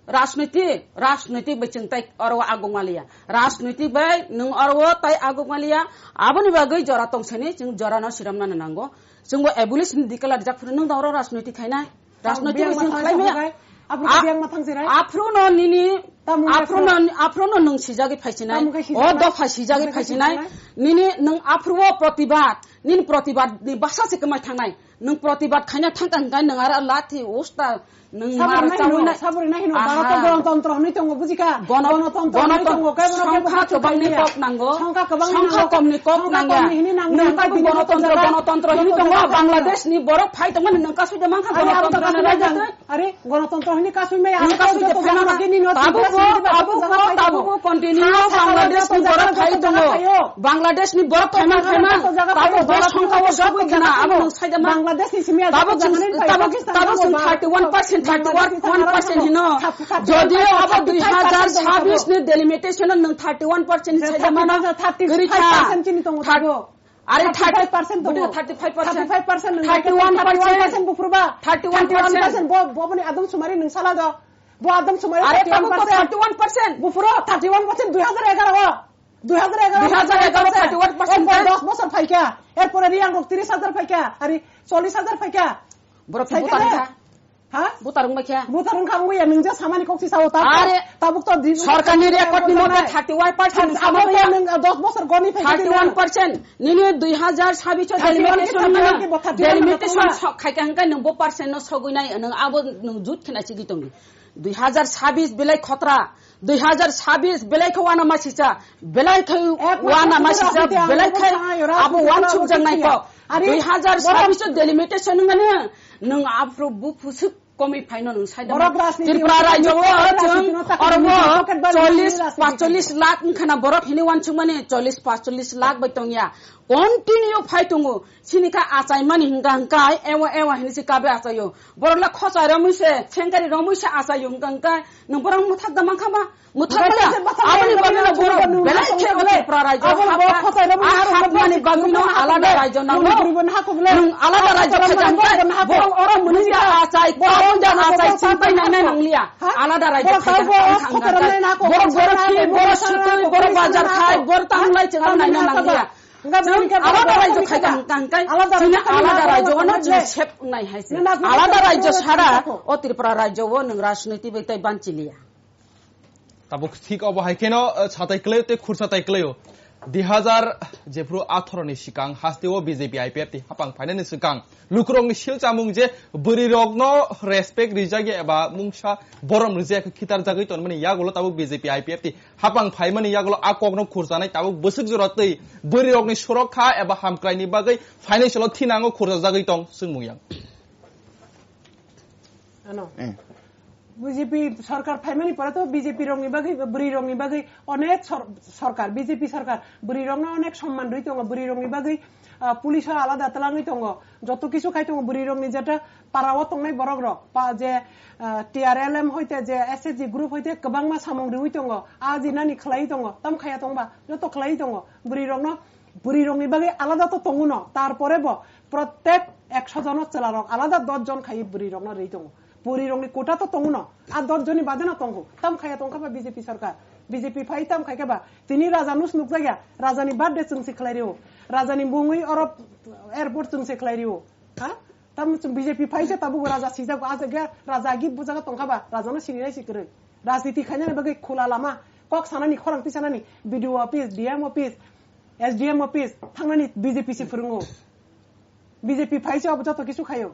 Rajnoitik, rajnoitik bai chwng tai oro o aguk maliya. Rajnoitik bai nwng oro o tai aguk maliya. Aboni bagwi jora tongsani chwng jorano swiramnani nango. Chwngbo abolish ni declare rijak phuru nwng da oro rajnoitik khainai? Rajnoitik bai chwng khlai maya. Aphuru no nini, aphuru no, aphuru no nwng sijagwi phaisinai. O dopha sijagwi phaisinai. Nini nwng aphuru o protibad, nini protibad ni bwsa se kwmai thangnai. Nwng protibad khaina thangkha hwnkhe nwng aro lathi usta nwng mar chamwi nai. Sabori nai hino, Bharat o gonotontro hwnwi tongo, bujikha? Gonotontro hwnwi tongo, kebo no kebo songkha kwbangni kok nango. Songkha kwbangni nango. Songkha komni kok nangya. Nwng tabuk gonotontro, gonotontro hwnwi tongo, Bangladesh ni borok phai tongmani nwng kasui de mankha gonotontro ni rajyotwi. Are, gonotontro hwnwi kasui maya, nwng kasui de phai mano. Tabuk bo, tabuk bo, tabuk bo continue Bangladesh ni borok phai tongo. Bangladesh ni borok phai man, phai man. Tabuk bo songkha o job khna, abo nwng saida man. Bangladesh ni simi tabuk, tabuk, tabuk thirty one percent, thirty one percent hino. Jodi abo dui hazar sabis ni delimitation nwng thirty one percent saida mano. Kwrwi kha. Are thirty five percent tongo. Thirty five percent tongo. Thirty five percent. Thirty five percent nwng thirty one percent buphuruba. Thirty one percent. Thirty one percent bo, bo boni Adam Sumari nwng sala do. Bo Adam Sumari are thirty one percent. Thirty one percent. Buphuru thirty one percent dui hazar egaro o. Dui hazar egaro, dui hazar egaro thirty one percent. Erpor dos bosor phaikha. Erpore riyang rok tris hajar phaikha. Ari chollis hajar phaikha. Borok phaikha butar de. Ha? Butar wngbai kha. Butar wngkha wngya, nwng je samani kok si sao ta. Are tabuk to di sorkarni record ni mote thirty one percent. Abo nwng dos bosor goni phaikha. Thirty one percent. Nini dui hazar sabis o delimitation, delimitation khaikha hwnkhe nwng bo percent no sogwi nai, nwng abo nwng jut khna sigwi tongo. Dui hazar sabis belai khotra, dui hazar sabis belai khe wana masicha, belai khe wana masicha, belai khe abo wansukjaknai kok. Dui hazar sabis o delimitation wngmani nwng aphuru buphusuk komwi phaino nwng saida man. Tripura rajyo o chwng oro bo chollis, pachchollis lakh wngkha na borok hini wansukmani, chollis, pachchollis lakh bai tongya. Continue phai tongo. Sini kha achaimani hingka hingka, ewa, ewa hini si kabe achaio. Borok le khochai romwi se, sengkari romwi se achaio hingka hingka. Nwng borok mwthak da mankha ma? Mwthak maya. Aboni bagwi no borok belai khe bo Tripura rajyo hapmani bagwi no alada rajyo nango. Nwng alada rajyo khaja hingka borok oro mwnwi da achai, kwrwng da achai, chimpai nangnai nangliya. Alada rajyo khaja hingka hingka. Borok borok khe, borok sutwi, borok bajar khai, borok tamlai chwng naina nangliya. Chwng alada rajyo khai ka hwnkha hwnkhe chini alada rajyo no chini sep wngnai hai se. Alada rajyo sara o Tripura rajyo o nwng rajniti bai tai banchi liya. Tabuk thik obo hai kheno, eh, satai kwlaio tei khursa tai kwlaio. Dui hazar jephru atharo ni swkang hasteo B J P I P F T hapang phainani swkang lukurokni silchamung je bwrwirokno respect rijak ya eba mungsa borom rijak khitar jagwi tonmani yagulo tabuk B J P I P F T hapang phaimani yagulo a kokno khurjanai tabuk bwswk jora twi bwrwirokni sorok kha eba hamkraini bagwi financial o thinango khurjajagwi tong swngmung yang. Ano. Eh. B J P sarkar phaimani pore to B J P rokni bagwi, bwrwi rokni bagwi onek sor-, sarkar, B J P sarkar, bwrwi rokno onek somman rwi tongo, bwrwi rokni bagwi, ah, police o alada twlangwi tongo, joto kisu khai tongo, bwrwi rokni jeta para o tongnai borok rok, pa je, ah, T R L M hoite je S H G group hoite kwbangma samung riwi tongo, a jinani khlaiwi tongo, tam khaya tongba, joto khlaiwi tongo, bwrwi rokno, bwrwi rokni bagwi alada to tongo no, tar pore bo protek ekso jono chwla rok alada dos jon khai bwrwi rokno rwi tongo. Puri rokni quota to tongo no. A dos joni bade no tongo. Tam khaya tongkha ba B J P sarkar. B J P phai tam khaikha ba. Tini raja nus nukjakya. Raja ni birthday chwng se khlai rio. Raja ni mungwi oro airport chwng se khlai rio. Ha? Tam chwng B J P phai se tabuk raja sijak ba. Ajak ya raja agi bujaga tongkha ba. Raja no sini nai si kwrwi. Rajniti khainani bagwi khula lama. Kok sanani khorang tisanani. B D O office, D M office, S D M office. Thangnani B J P se phwrwngo. B J P phai se obo joto kisu khayo.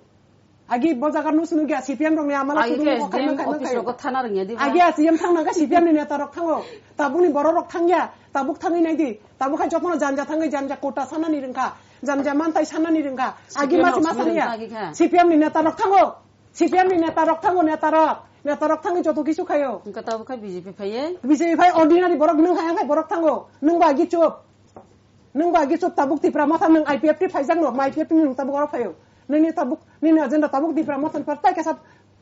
Agi bo jaga nus nugya C P M rokni amala. Agi kudu ke ko khaima S D M khaima office khayo. Rogo thana rwngya diba? Agi a C M thang nangkha C P M ni neta rok thango. Tabukni borok rok thangya. Tabuk thangwi nai di. Tabuk khai jotono janja thangwi janja kota sanani rwngkha. Janja mantai sanani rwngkha. Agi C P M mas rok mas thangwi ya. Rwngkha agi kha. C P M ni neta rok thango. C P M ni neta rok thango neta rok. Neta rok thangwi joto kisu khayo. Wngkha tabuk khai B J P phaiye. B J P phai ordinary borok nwng hai hai borok thango. Nwng ba agi chup. Nwng ba agi chup tabuk Tipra Motha nwng I P F T phaijak no, I P F T nwng tabuk oro phaio. Nini tabuk, nini agenda tabuk Tipra Motha ni pore tai kaisa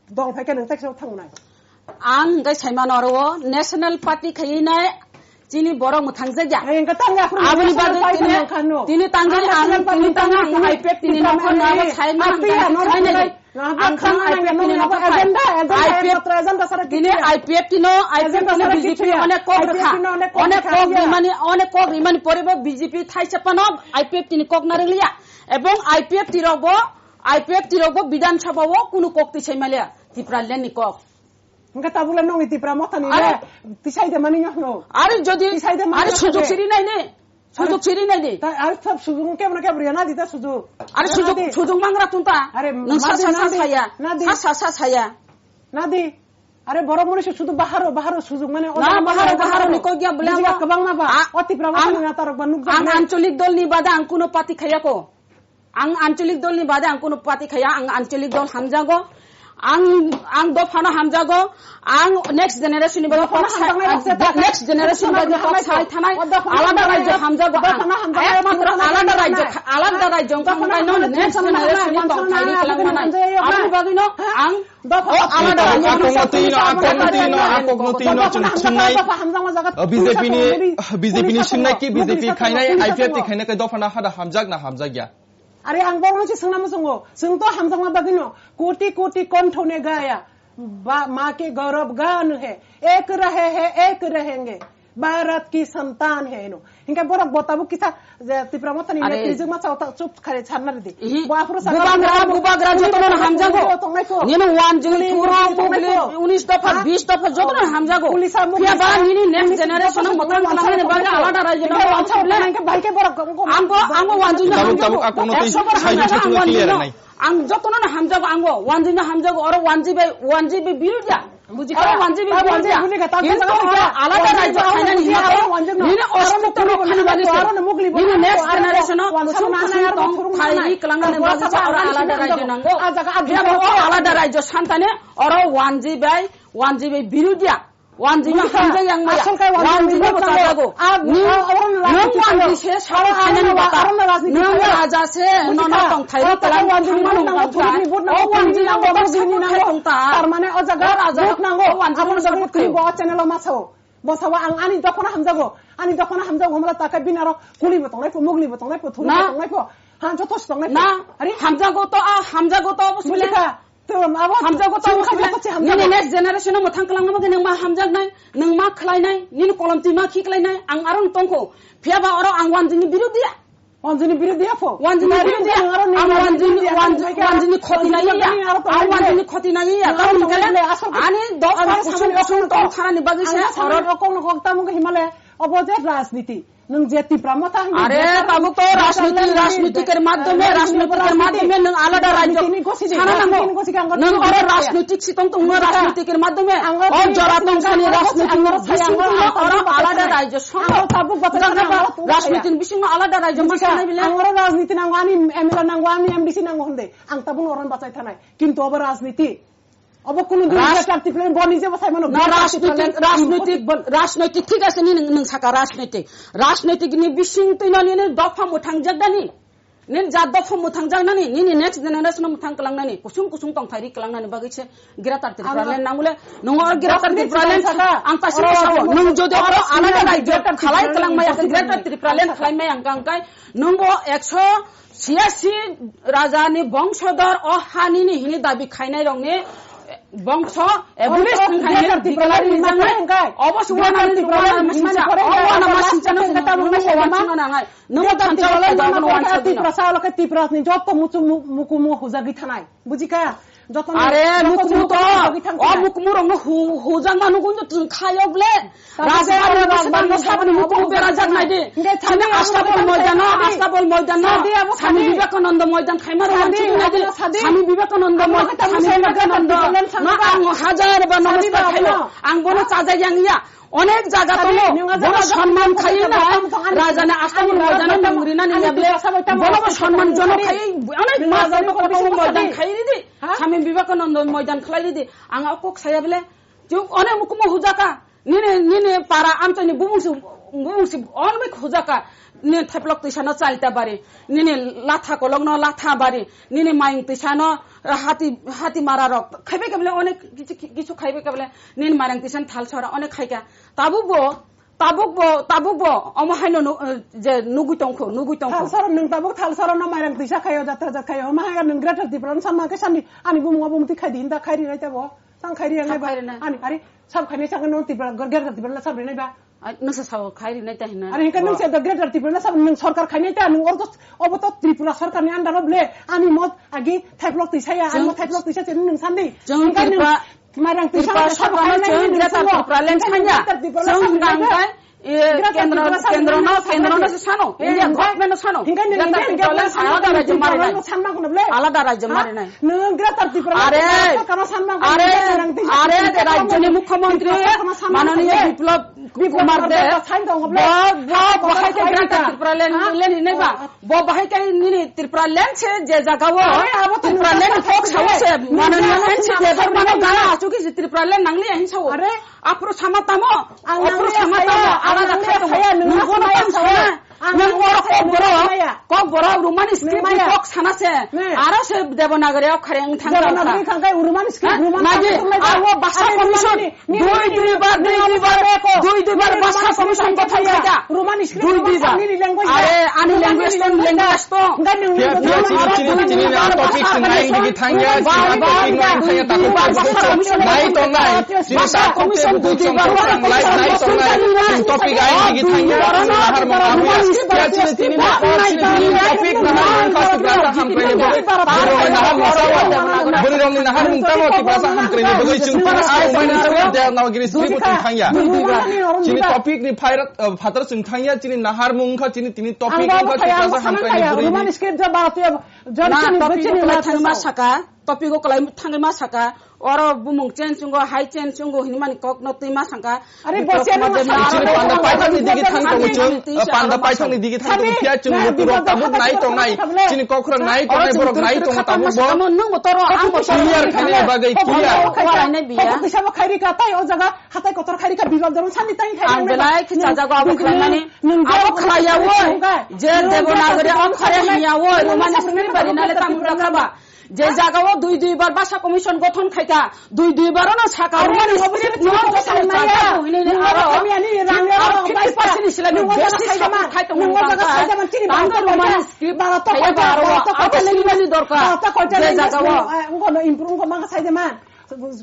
dol phaikha nwng tai kaisa thangnai. Ang hwnkhe saimano oro o National Party khaiwi nai chini borok mwthang jakya. Ai, hwnkhe tang ya, phuru Aboni National bagwi Party tini, nang kha no. Tini tangwi Ang ang, National Party tini tangwi tangwi ang I P F T ni Tipra nokha Motha nai, saiman ang tini tini nokha nai. Agenda, agenda, agenda sara tini kichya. I P F T no, I P F T no Agenda sara B J P kichya. Onek kok I P F T rwkha. No onek kok Onek rwkha kok ya. Rimani, onek kok rimani pore bo B J P thaisa phano I P F T ni kok narwkliya. Ebong I P F T rok bo, I P F T rok bo Bidhan Sabha o kunu kok tisai maliya. Tipraland ni kok. Hwnkhe tabuk le nongni Tipra Motha ni Are le tisai de mani no. Are jodi, Tisai de mani are no sujog de. Siri nai ne. Sujog siri nai di. Ta, are sab sujung ke mana ke bria na di ta sujung. Are sujog, sujung mangra tun ta. Are nang sa, sa, sa, saya. Na di. Sa, sa, sa, saya. Na di. Are borok mori sujung baharo, baharo sujung mane. Na, baharo, baharo ni kok ya bole. Bujiga kwbang ma ba. O Tipra Motha ni neta rok ba nukjak. Ang ancholik dol ni bade ang kuno party khaya ko. Ang ancholik dol ni bade ang kuno party khaya, ang ancholik dol hamjago. Ang, ang dophano hamjago, ang next generation ni bagwi kok sai, next generation ni bagwi kok sai thanai, alada rajyo hamjago ang. Ekmatro alada rajyo, alada rajyo wngkha no next generation ni tong thairi kwlangmanai. Aboni bagwino ang o alada rajyo hamjago. Akokno tino, akokno tino chwng thumnai. B J P ni, B J P ni singnai ki B J P khainai, I P F T khainai khe dophano hada hamjak na hamjakya. Are ang bo wngse swngna muchungo. Chwng to hamjakma bagwino koti koti kontho ne gaya. Ba, maa ke gaurav gan hai. Ek rahe hai, ek rahenge. Bharat ki santan hai no. Hinkhe borok bo tabuk kisa je Tipra Motha ni Are. Netri jwkma chao ta chup khare charna ridi. Ihi. Bo aphuru sa Bubagra, bubagra jotono hamjago. Tongnai pho. Nini one juni Tongnai pho, thuro tongnai pho. Unis dopha, Ha? Bis dopha jotono hamjago. Police a muk Phiya ba bisa, nini next police generation dopha motang dopha kalamani dopha bagwi dopha alada rajyo Hingke nang wansa mokol. Hingke bahai ke borok ko, ko, Ang bo, ang bo wanjing Tabuk, hamjago. Tabuk, akon no twi Ekso bar sai hamjago, jothuno ang clear wanjing nai. Ang jotono no hamjago, ang bo wanjing no hamjago, oro wanjing bai, wanjing bai biru dia. Buji Oro ka? Wanjing bai Tabuk biru wanjing dia. Buji ka? Tabuk Kintu wanjing oro ka? Alada Wanjing rajyo aro khainani wanjing aro hago. Wanjing no. Nini Aro osto wanjing no. Khani bagi Aro se. Aro no mukli bo. Nini next Aro generation no wanjing kusung no kusung aro tong thurung phai nai. Ri kelang nani Aro bagi se abo oro alada rajyo nango. Ajaga abdi Phiya bo ko. Alada rajyo santane oro wanjing bai, wanjing bai biru dia. Wanjing no Buji ka? Hamjak yang maya. Asol kai wanjing Wanjing no no bo chajago. A, Ni, a, oro no nung rajniti wanjing khayo. Se sao Oro, oro khainani no wa-, bata. Oro no rajniti Nung khayo. Raja se Buji nono ka? Tong thairi Oro kelang wanjing thangma no nung nango, tong thuruk ni thai. Vote nango, O wanjing thuruk no ni nango, bo vote support nango. Khai tong ta. Tar mane o jaga O raja vote nango. O wanjing Abo no no jaga support khai tong thuruk ta. Bo channel o ma sao. Bo sao ang ani dophano hamjago. Ani dophano hamjago hwnba ta khe bini aro kuli bo tongnai pho, mugli bo tongnai pho, thuruk bo Na. Tongnai pho. Ha, joto se tongnai pho. Na. Ari? Hamjago to, a, hamjago to, bo Buji sibole. Ka? Tum, abo Hamjago to tum abo khaja sibole. To se hamjago. Nini next generation o mwthang kwlangma bagwi nang ma hamjaknai, nang ma khlainai, nini kolom twi ma khiklainai, ang aro no tongkho. Phiya ba oro ang wanjing ni birudiya. Wanjing ni birudiya pho. Wanjing ni birudiya. Ang wanjing ni, wanjing, wanjing ni khoti nai ya. Ang wanjing ni khoti nai ya. Tamo hwnkhe ani dopha kusung kusung tong thanani bagwi se oro. Kok no kok tamo himale obo je rajniti. Nwng je Tipra Motha hwnwi Are, je tabuk to rajniti, rajniti rajnitikni ke madhyome, rajniti rajnitikni ke madhyome nwng alada rajyo rajnitini gosi de, sana nango. Rajnitini gosi ke ang Nwng oro rajniti rajnitik si tong tong, nwng rajniti ke madhyome. Ang O jora tong sani ang rajniti ang bising ang tong ang oro ang alada ang rajyo ang tabuk bacha Jaga ang ba ang rajniti bising alada rajyo Bujikha? Masana bile. Ang oro rajniti nango, ani M L A nango, ani M D C nango hwnde. Ang tabuk oro bachai thanai. Kintu obo rajniti. Obo kunu din Raj- Greater Tipraland bo nije bo sai mano, Na Greater rajnitik, Tipraland rajnitik, impossible. Rajnitik thik ase ni nwng, nwng saka rajnitik. Rajnitik ni bising twi no nini dopha mwthang jak dani. Nini jat dopha mwthang jak nani, nini next generation mwthang kwlang nani, kusung kusung tong thairi kwlang nani bagwi se Greater Tipraland Ano- nangule nwng oro Greater Rajnitik Tipraland saka. Ang ta sini Oro sao, rajnitik nwng jodi oro saka. Alada rajyo Greater khalai Tipraland kwlang maya, impossible. Greater Tipraland khalai maya ang kang kai, nwng bo ekso Siyasi rajani bongsodor o hanini hini dabi khainai rokni bongso ebulis Greater thangkhainai Tipraland ni bikalai manai rijak hingkai. Obo se Greater wanani Tipraland wana ni masincha, manai o wana masincha no Greater Tipraland ni manai. Nungo Greater wanchina Tipraland nangai. Nungo manai thansa Greater Tipraland Tiprasa alo khe Tiprasni joto muchu mu-, mukumu hujagwi thanai. Bujikha? Jotono Are, joto mukumu joto to, joto joto o thangkha. Mukumu rokno hu-, hujak manu gunjo tong khayo ble. Tabuk Rajbari se bwswk aro no sabni mukumu berajak nai di. Hingke Chini sadi abo Astabol tang moidano, sadi. Astabol moidano, Sadi abo Swami sadi. Vivekananda moidan khaima rok Sadi wanchuk nai di. Abo sadi. Swami Vivekananda Abo moi-, kata Swami musai Vivekananda. Vivekananda Sadi No, abo. Ang hajar ba Sadi namaskar ba khayo. Abo. Ang bono chajak yang ya. Onek jaga Sadi, tongo, nung aja bono jaga sonman tongo, khaina, tongo, tongo, ani, rajani ani, Astabol ani, moidano ani, nung rinani ani, yable, ani, bono bo ani, sonman jono ani, khai, onek ani, mas ani, tongo, ani, tongo, ani, moidan ani, khai ridi, ha? Swami Vivekananda moidan khlai ridi, ang o kok saya bele, tiu onek mukumu hujaka, nini, nini para amchaini bumung si, bumung si, onek hujaka, nini theplok twisano chalta bari, nini latha kolokno latha bari, nini mayung twisano, hati, hati mara rok, khaibai khe bele onek kichu, kichu khaibai khe bele, Nini marang tisan thal sora onek khaika. Tabuk bo, tabuk bo, tabuk bo. Omo haino nu-, eh, je nugui tongkho, nugui tongkho. Thal sora nwng tabuk thal sora no marang tisa khayo, jatra jat khayo. Omo hai nwng Greater Tipraland sama khe sani ani bumung obo muti khai di, hinda khai rinai tabo. Sang khai ri ang Sa ba. Khai rinai. Ani, ari, sab khainai chang no Tipra, Greater Tipraland sab rinai ba. Ai, nasa sao khai rinai ta hina. Ari hingke nwng se Greater Tipraland sab nwng sorkar khainai ta, nwng orto, obo to Tripura sorkar ni under of le. Ani mot agi thaiplok tisa ya, ani Chwng mot thaiplok tisa se nwng sandi. Chwng Hingke nwng Tripura Marang tisa Tripura sa sorkar no khainai chwng ni Greater sango. Tipraland Hingke sanya. Greater Tipraland Chwng sanya hingkang hingke kai, eh, Greater kendro, Tipraland sanya kendro no, sanya kendro no hingke. Se sano. Eh, India hingke. Government no sano. Hingke ni Greater India Tipraland government sanya, sanya, Greater Tipraland sanya. Sanya, sanya, sanya. Alada rajyo Ha? Marinai. Nung Greater Tipraland Alada sanya, sanya, sanya. Are, are, rajyoni mukhyamantri Tipraland sanya, sanya, manoniya sanya. Biplab Biplab Kumar Kumar Deb. Deb, sanya, sanya, Bo, bo, sanya, bahai ke sanya. Greater Tipraland, Ha? Land hinai ba. Oh, oh. Bo bahai kai nini Tipraland se je jaga o Are, abo to Tipraland nungkha kok sao se, se. Nungkha mano nungkha nungkha nungkha nungkha nungkha nungkha. Achu ki se Tipraland nangli ahin sao. Are. Apro sama tamo. Ang Apro nangli sama saya, tamo. ang Ala nangli da khai tamo. Saya, nungkha Nungkha nungkha nungkha saya. Ang Nungkha nangli saya, kok nungkha boro. Saya. Kok boro Roman script Nungkha ni ya. Kok sana se. Ne. Aro se Devanagari o khareng thang Devanagari thang kai Roman script, Ha? Roman Nagi, script nai awo ba. Basa Are, commission. Nini, nini, Dui, nini, dui bar, nini, dui, dui bar, nini, dui, dui bar, nini, basa nini, commission nini, gotong nini, khaida. Roman script, Dui, dui Roman bar. Nini language Dare, ani Roman language nini ton, language language ton. Enggak, nini Dia, dia, Roman sini, sini, sini, sini, ah, topic sini, naik dikit hanya, sini, topic naik hanya, takut, takut, naik ton, naik. Sini, takut, takut, sini, topic naik dikit hanya, sini, nahar mengkami, ya, sini, sini, sini, sini, topic nahar mengkami, berasa ham kami, beri rong nahar mengkami, berasa ham kami, beri sini, sini, sini, dia, nama gini, sini, bukan hanya. Sini, topic ni, Phatar chwng thangya, chini nahar mung wngkha, chini tini topic wngkha, Tiprasa hamkraini bwrwini. Roman script ja ba tuya, Na, chini topic bwchini o kwlai ma thangma saka, topic o kwlai thangma saka, oro bumung change wngo, hai change wngo hinmani kok no twi ma saka. Are, Bipro bose no Kumar Dev ma ni saka. Chini panda paithak ni digi thang tongo chwng, panda paithak ni digi thang tongo, phiya chwng luku rok tabuk nai tongnai, chini kok rok nai tongnai, borok nai tongo tabuk bo. Nwng bo toro, ang bo toro. Clear khainai bagwi clear. Kok twi sabo khairi ka tai o jaga. Hatai kotor khairi kha bibak dorong sandi tang khai Ang nang belai nang. Khe chajago abo Nung khlaimani. Nung Abo khlaiya woi. Je Devanagari o khare hanya woi. Roman script bari nale tamo lakha ba. Je jaga o dui dui bar basa commission gothon khaika. Dui dui bar no saka Roman script no to sale chajago hini ni aro. Fifty percent ni sila ni besti sabo khai tong. Tando Roman script khaya ba aro. Abo sini mani dorkar. Je jaga o. Ngono improve ko manga sai de man.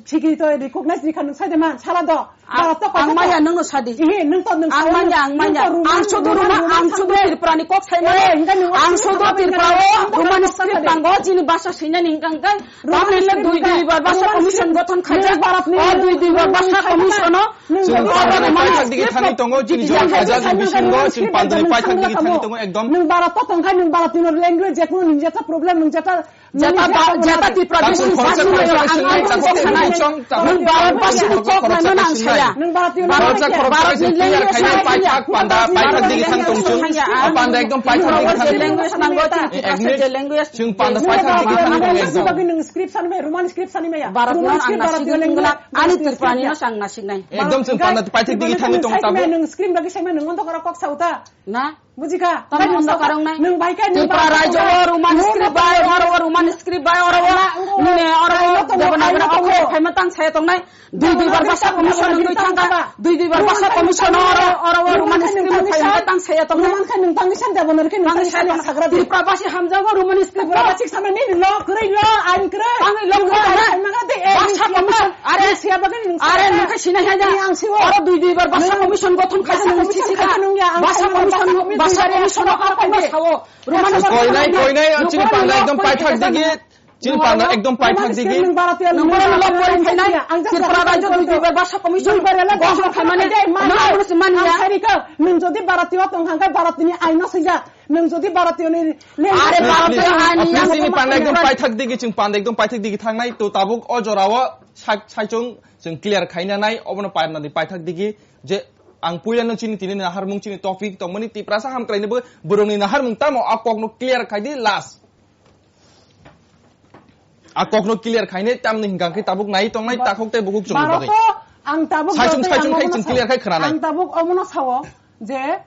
Sigi to recognize di kha nwng sai de man, sala do. Ang, Bharat to ang manya nwng no sadi. Ihi, nwng to nwng Ang sala manya, nwng, ang nwng manya. to Roman, Ang sudu Roman, Roman, Roman ang sudu Tripura ni kok sai manya. Eh, hingga nwng Ang sudu Tripura o Roman script nango, chini basa sinani hingka hingka. Roman script dui dui bar basa commission gothon khaijak. Bharat ni O dui dui bar basa commission o. Chwng Roman pandani paithak digi thangwi tongo, chini jora khaijak bisingo, chwng pandani paithak digi thangwi tongo, ekdom. Nwng Bharat to tongkha, nwng Bharat ni language, jekunu nwng jeta problem, nwng jeta Jeta ba, jeta Tripura Bisi sasi nayo, ang, ang, ang, ang, nwng Bharat Basi ni kok nai mano ang saya. Bharat ni language saya saya. Panda, paithak digi thang tong chwng. Panda ekdom paithak digi thang. Language nango, Tripura je language. Chwng panda paithak digi thang tong ekdom. Bagi nwng script sani maya, Roman script sani maya. Bharat no ang nasik nai, ani Tripura ni no ang nasik nai. Ekdom chwng panda paithak digi thang tong tabuk. Nwng script bagi sai maya, nwng onto kara kok sauta. Na? Bujikha? Tamo ondo karong nai. Nwng bai kha, nwng Tripura bai kha. Raijo o Roman script bai, oro o Roman script bai, oro o. Nwng oro o Devanagari okhor phaima tang saya tongnai. Dui dui bar basa commission wngwi thangkha. Dui dui bar basa commission oro, oro o Roman script phaima tang saya tongnai. Roman kha nwng tangwi san Devanagari khe nwng tangwi san sagra. Tripura basi hamjago Roman script. Tripura basi samani lo, kwrwi lo, ain kwrwi. Tangwi lo, kwrwi lo. Basa commission. Are, are, nwng khe sinai hai da. Oro dui dui bar basa commission gothon khaisa nwng sisi kha. Basa commission, basa commission no kha phai sao. Roman script koinai, koinai, chini panda ekdom paithak digi. Chini panda ekdom paithak digi. Nwng bono lo pori phainai. Tripura raijo dui dui bar basa commission gothon khaimani. Nwng jodi Bharatiyo tong kha, Bharatini aino swijak. Nwng jodi Bharatiyo ni Are Bharat ni aini please, yang chini panda ekdom paithak digi, chwng panda ekdom paithak digi thangnai, to tabuk o jorao sak-, saichung chwng clear khaina nai, obono parna di paithak digi, je ang puila no chini tini naharmung chini topic tongmani Tiprasa hamkraini bo borokni naharmung tamo a kokno clear khai di last. A kokno clear khainai tamni hingka khe tabuk nai tongnai takhok tei bukhuk chwng bagwi. Ang tabuk saichung, saichung khai chwng clear khai khwna nai. Ang tabuk omono sao je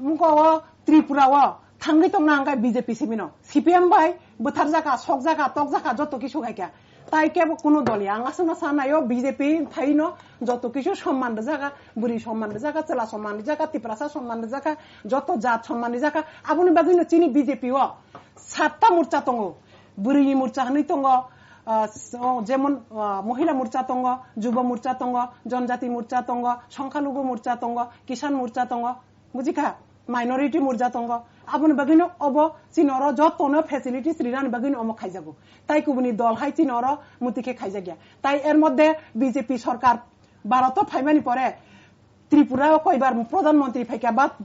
mukho o Tripura o thangwi tongna hingkha B J P simino. C P M bai bwtharjaka, sokjaka, tokjaka joto kisu khaikha. Tai kebo kunu dol ya. Ang aswkno sanaio B J P thaino joto kisu somman rwjaka, bwrwi somman rwjaka, chwla somman rwjaka, Tiprasa somman rwjaka, joto jat somman rwjaka. Aboni bagwino chini B J P o satta morcha tongo. Bwrwini morcha hinwi tongo, ah, s-, o, jemon, ah, mohila morcha tongo, jubo morcha tongo, jonjati morcha tongo, songkhalugu morcha tongo, kisan morcha tongo. Bujikha, minority morcha tongo. Aboni bagwino obo chini oro jotono facilities rinani bagwino omo khaijago. Tai kubuni dol hai chini oro muti khe khaijakya. Tai er moddhe B J P sorkar Bharat o phaimani pore Tripura o koibar pradhan montri phaikha ba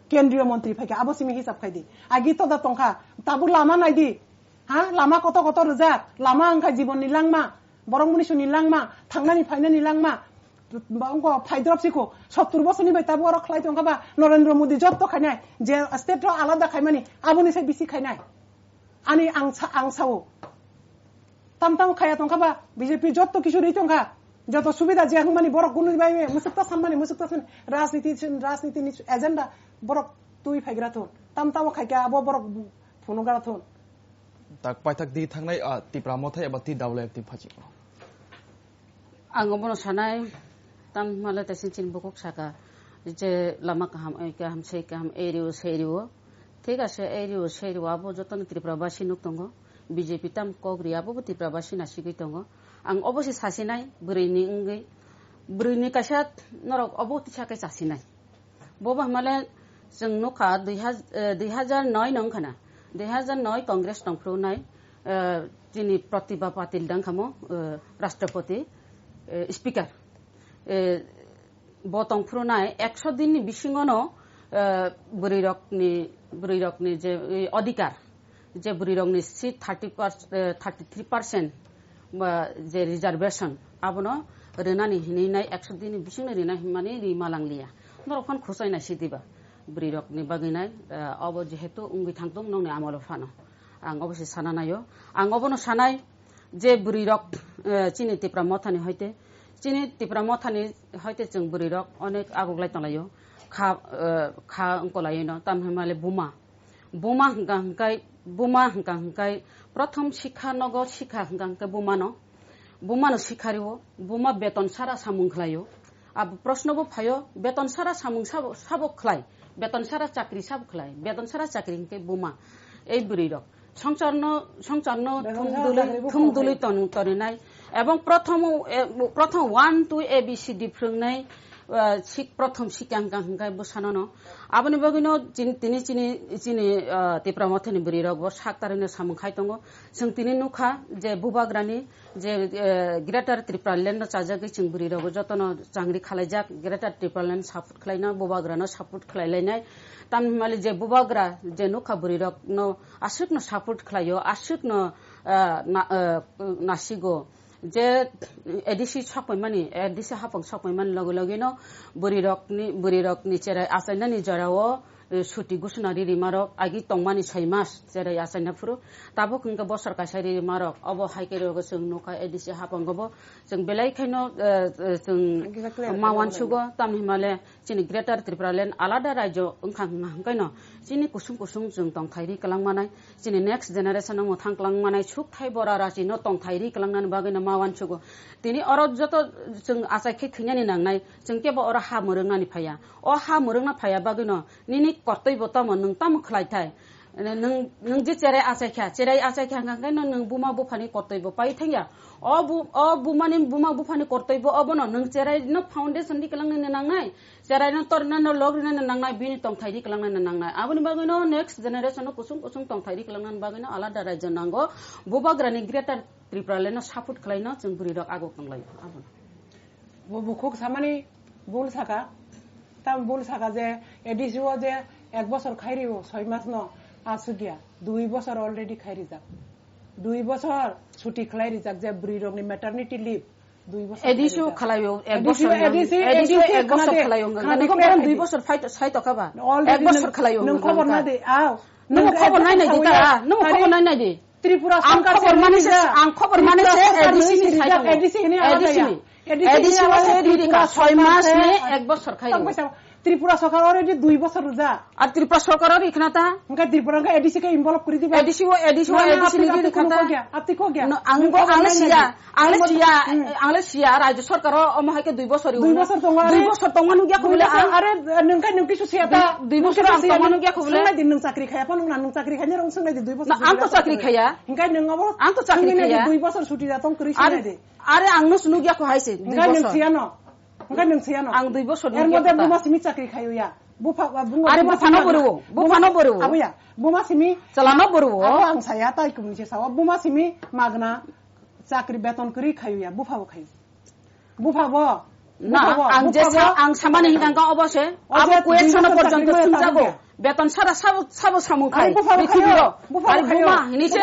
kendriyo montri phaikha, abo simi hisab khaidi. Agi toda tongkha, tabuk lama naidi. Ha, lama koto koto rwjak, lama wngkha jibonni langma, borok munisuni langma, thangnani phainani langma, ba wngkha phaidrop sikho, sottur bosorni bai tabuk oro khlai tongkha ba, Narendra Modi jotto khainai, je state rok alada khaimani, aboni sai bisi khainai. Ani ang sa-, ang sao. Tam tam khaya tongkha ba, B J P jotto kisu ri tongkha, joto subida je hwnmani borok kunu bai musukta sanmani, musukta san, rajniti, rajniti ni agenda borok twi phaigra thun. Tam tamo khaikha abo borok phunukgra thun. Tak paithak di thangnai, ah, Tipra Motha eba T W F ni phachi. Ang obono sanai, tam hwnmale taising chini bukhuk saka, je lama kaham, ei kaham, sei kaham, ei rio, sei rio. Thik ase, ei rio, sei rio, abo jotono Tripura basi nuk tongo. B J P tam kok ri, abo bo Tripura basi nasigwi tongo. Ang obo se sasinai, bwrwini wngwi, bwrwini kaisa norok obo tisa khe sasinai. Bo ba hwnmale chwng nukha dui haz-, eh, dui hazar noi no wngkha na. Dui hazar noi Congress tongphuru nai, eh, chini Pratibha Patil dang khamo, eh, Rashtrapati, eh, Speaker. Eh, bo tongphuru nai ekso din ni bisingo no, eh, bwrwi rok ni, bwrwi rok ni je, eh, odhikar, je bwrwirokni seat thirty percent, eh, thirty three percent ba je reservation, abono rwnani hinwi nai ekso din ni bisingno rwna hinmani ri malang liya. Norok phano khwchai nai si diba? Bwrwirokni bagwi nai, eh, obo jehetu wngwi thangtung nokni amolo phano. Ang obo se sana naio. Ang obono sanai je bwrwirok, eh, chini Tipra Mothani hoite, chini Tipra Mothani hoite chwng bwrwirok onek agoklai tonglaio. Kha, eh, kha wngkolaino, tamhinmale buma. Buma hwnkha hwnkhe, buma hwnkha hwnkhe, prothom sikha nogo sikha hwnkha hwnkhe bumano, bumano sikha rio, buma beton sara samung khlaio. Abo proshno bo phaio, beton sara samung sabo, sabo khlai, beton sara chakri sabo khlai, beton sara chakri hwnkhe buma. Ei bwrwi rok. Songcharno, songcharno thum dului, thum dului ton-, torinai, Ebong prothom, eh, prothom one, two, A B C D phrwngnai, eh, sik-, prothom sikya hwnkha hwnkhe bwsano no. Aboni bagwino chin-, tini chini, chini, eh, Tipra Mothani bwrwi rok bo sak tarino samung khai tongo. Chwng tini nukha je bubagrani je, eh, Greater Tipraland no chajagwi chwng bwrwi rok jotono changri khalaijak, Greater Tipraland support khlaina, bubagrano support khlai lainai. Tamni hwnmale je bubagra je nukha bwrwi rokno aswkno support khlaio, aswkno, eh, na-, eh, nasigo. Je A D C sokpaimani, A D C hapang sokpaimani loge loge no bwrwi rokni, bwrwi rokni cherai achainani jorao, eh, suti gusuna ri rima rok agi tongmani soi mas cherai achaina phuru tabuk hwnkhe bosor kaisa ri rima rok obo hai khe rogo chwng nukha A D C hapang obo chwng belai khaino, eh, eh, chwng Exactly, ma exactly. wansugo tamni hwnmale chini Greater Tripura Land alada rajyo wngkha hwnkha hwnkhaino chini kusung kusung chwng tongthai ri kwlangmanai. Chini next generation no mwthang kwlang manai sukthai bora rachi no tongthai ri kwlangnani bagwi no ma wansugo. Tini oro joto chwng achai khe thwinani nangnai, chwng kebo oro ha mwrwknani phaiya. O ha mwrwkna phaiya bagwi no nini kortoi bo tamo nwng tamo khlai thai. Nwng, nwng je cherai achai kha, cherai achai kha hwnkha khe no nwng buma buphani kortoi bo pai thangya. O bu-, o bumani buma buphani kortoi bo obono nwng cherai no foundation ri kwlangnani nangnai. Cherai no tor no log rina no nangnai, bini tongthai ri kwlangnani nangnai. Aboni bagwi no next generation no kusung kusung tongthai ri kwlangnani bagwi no alada rajyo nango. Bubagrani Greater Tripura Land no support khlai no chwng bwrwi rok ago kwng lai. Abono. Bo bukhuk samani bul saka. Tam bul saka je A D C o je ek bosor khai rio, soi mas no asugya. Dui bosor already khai rijak. Dui bosor chuti khlai rijak je bwrwi rokni maternity leave. Dui bosor A D C o khlaio, ek A D C o, bosor A D C, nang-, A D C o A D C ek bosor khna de. Khna de, nang khna de. Dui bosor phai to, sai to kha ba. Already ek bosor nang, khlaio, nang khobor nang na de, aw. Nang khobor nai nai de ta, nang khobor nai nai de. Tripura ang sorkar khobor se mani se, nui ang khobor mani se, Tripura sorkar A D C nui ni sai rijak, tongo. A D C hini A D C alada ya. Ni. A D C ni A D C alada, o se Tripura riri ka, soi sorkar mas se ni ek bosor khai tang ro. Paisa. Tripura sorkar already dui bosor rwjak. Ar Tripura sorkar o rikna ta? Hwnkhe Tripura hwnkhe A D C khe involve kwrwi diba? A D C o, A D C o, na, na, A D C ni apni, riri apni kha ta? Khogya, apni khogya. No, ang bo, ang le siya, ang le siya, ang le siya, rajyo sorkar o omo hai khe dui bosor. Dui bosor tongo, dui bosor tongma nugya khobole ang. Are, nwng khe nwng kisu siya ta? Dui bosor ang tongma nugya khobole. Swngnai di nwng chakri khaya phano, nwng chakri khaya, nwng swngnai di dui bosor. Na, ang to chakri khaya. Hwnkhe nwng abo, ang to chakri khaya. Dui bosor chuti da tong kwrwi swngnai di. Are ang no swnugya kho hai se, dui bosor. Hwnkhe nwng siya no. Hwnkhe nwng siya no. Ang dui bosor nugya kho ta. Er modhe buma simi chakri khayu ya. Bupha, buma, are buma simi bupha no boro, bupha no boro. Abuya, buma simi. Chala no boro. Abo ang saya tai kumni se sawa. Buma simi magna chakri beton kwrwi khayu ya. Bupha bo khayu. Bupha bo. Na, bupha bo, ang je bupha sa, bo. Ang samani hingka ka obo se. Abo kuwek sono porjonto sungjago. Beton sara sabo, sabo samung khai. Bupha bo khayo. Bupha bo khayo. Buma hini se.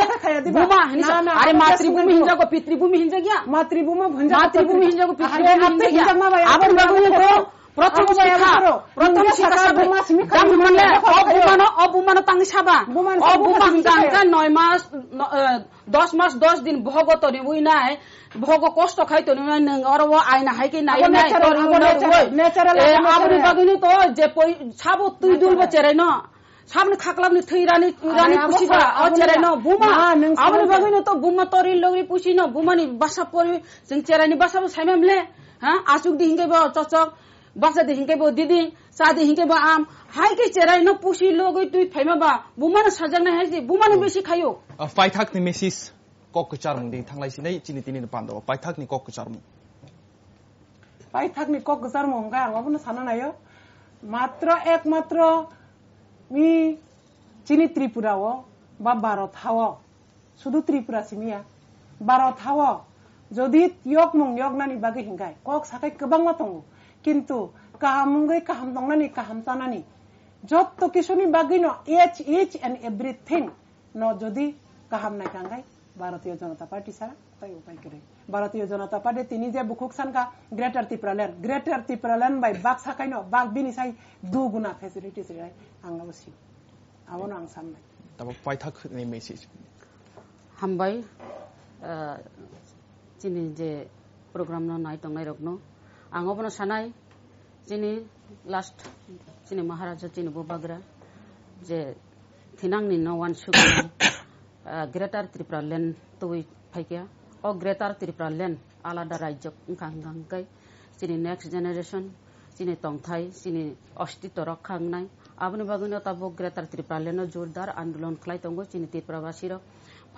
Buma hini se. Are matribhumi hinjago, pitribhumi hinjagya. Matribhumi hinjago, pitribhumi hinjagya. Aboni bagwi to prothom sikha, prothom sikha sabai. Dam hwnle, o bumano, o bumano tang saba. O buma hingka hingka noi mas, no, eh, dos mas, dos din bhogo tonwi nai, bhogo kosto khai tonwi nai, nwng oro o aina hai khe nai nai, abo natural, abo natural, natural, eh, abo natural. Aboni bagwi no to je poi sabo twi dul bo cherai no. Sabni khaklapni thwi rani, rani pusi ba, o cherai no, buma. Aboni bagwi no to buma tori logri pusi no, bumani basa pori, chwng cherai ni basa bo saimam le, ha, asuk di hingke bo chochok, basa di hingke bo didi, sa di hingke bo am, hai khe cherai no pusi logwi twi phaima ba, bumano sajaknai hai se, bumano besi khayo. Paithak ni message kok kwcharmung di thanglai sinai chini tini ni pando, paithak ni kok kwcharmung. Paithakni kok kwcharmung hwnkhe ang obono sana naio. Matro ekmatro mi chini Tripura o ba Bharat ha o, sudu Tripura simi ya, Bharat ha o jodi yokmung yoknani bagwi hwnkhe kok sakai kwbangma tongo, kintu kaham wngwi kaham tongnani, kaham chanani jotto kisuni bagwino each, each and everything no jodi kaham naikha hwnkhe Bharatiya Janata Party sara tai upai kwrwi. Bharatiya Janata Party tini je bukhuk sankha Greater Tipraland, Greater Tipraland bai baksa kaino bak bini sai duguna facilities rinai ang abo si. Abono ang sanbai. Tabuk paithak ni message. Hambai, ah, chini je program no nai tongnai rokno. Ang obono sanai, chini last, chini Maharaja, chini Bubagra, je thinangni no wansuk, ah, Greater Tripura Land twi phaikya. O Greater Tripura Land alada rajyo wngkha hwnkha hwnkhe chini next generation, chini tongthai, chini ostitw rok kha wngnai. Aboni bagwino tabuk Greater Tripura Land no jordar andolon khlai tongo chini Tripura basi rok.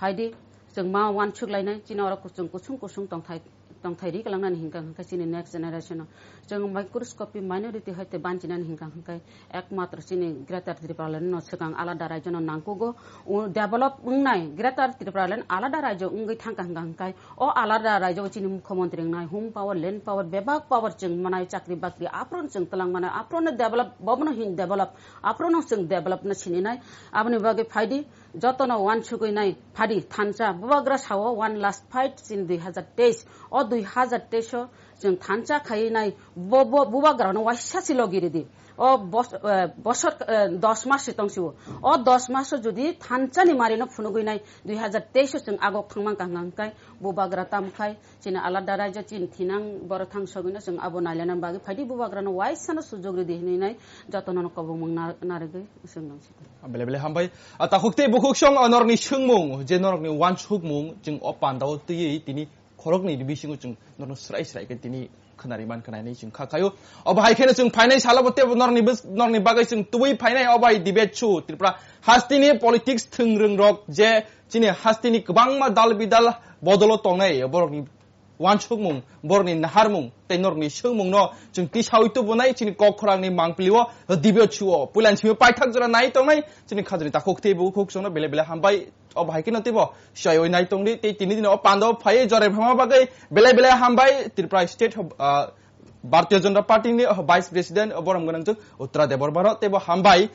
Phaidi, Chwng ma uansuk lainai, chini oro kuchung kusung kusung tongthai, tongthai ri kalangnani hinkha hinkhe chini next generation o. Chwng microscopy minority hai te banchinani hinkha hinkhe ekmatro chini Greater Tipraland no swkang alada raijyo no nangkugo. O develop wngnai Greater Tipraland alada raijyo wngwi thangkha hinkha hinkhe o alada raijyo o chini mukhyamantri wngnai, home power, land power, bebak power chwng manai, chakri bakri aphuru chwng twlang manai, aphuru no develop, bobono hin develop, aphuru no chwng develop no sininai. Aboni bagwi phaidi, jotono uansugwi nai phadi thansa bubagra sao one last fight chini dui hazar teis. O dui hazar teis o chwng thansa khai nai bo, bo bubagra no waisa si logi ridi. O bos-, eh, bosor, eh, dos mas si tong siwo. O dos mas o jodi thansa ni mari no phunugwi nai dui hazar teis o chwng agok thangma kaham kai bubagra tam khai chini alada raijyo chini thinang boro thang sogwi no chwng abo nailana bagwi phaidi bubagra no waisa no sujog ridi hinwi nai jotono no kobongmung na-, narigwi chwng nang si. Bele bele hambai. A takhuk tei bukhuk song, a norokni swngmung, je norokni uansukmung, chwng o pandao twiwi tini khoroknwi ni bisingo chwng norokno srai srai khe tini khwnari mankha nai hinwi chwng kha khaio. Obo hai kheno chwng phainai salo bo teibo norokni bws-, norokni bagwi chwng tubui phainai. Obo hai debate su Tripura hasteni politics thwngwrwng rok je chini hasteni kwbangma dal bidal bodolo tongnai borokni uansukmung, borokni naharmung, tei norokni swngmungno chwng tisaui tubunai chini kok khorangni mangpilio debate suo. Puilani simi paithak jora nai tongnai chini khajani takhuk tei bukhuk songno bele bele hambai. Obo hai kheno teibo sioi nai tongdi tei tini dini o pandao phaiwi jorai phama bagwi bele bele hambai Tripura State, ah, Bharatiya Janata Party ni Vice President borom gwnang jwk Uttara Debbarma no teibo hambai.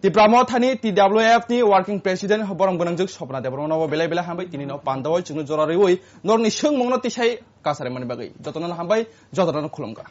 Tipra Mothani T W F ni Working President borom gwnang jwk Sopna Debbarma no belai belai hambai tini no pandao chwngno jora riwi norokni swngmungno tisai kasari mani bagwi. Jotono hambai, jotono khulumkha.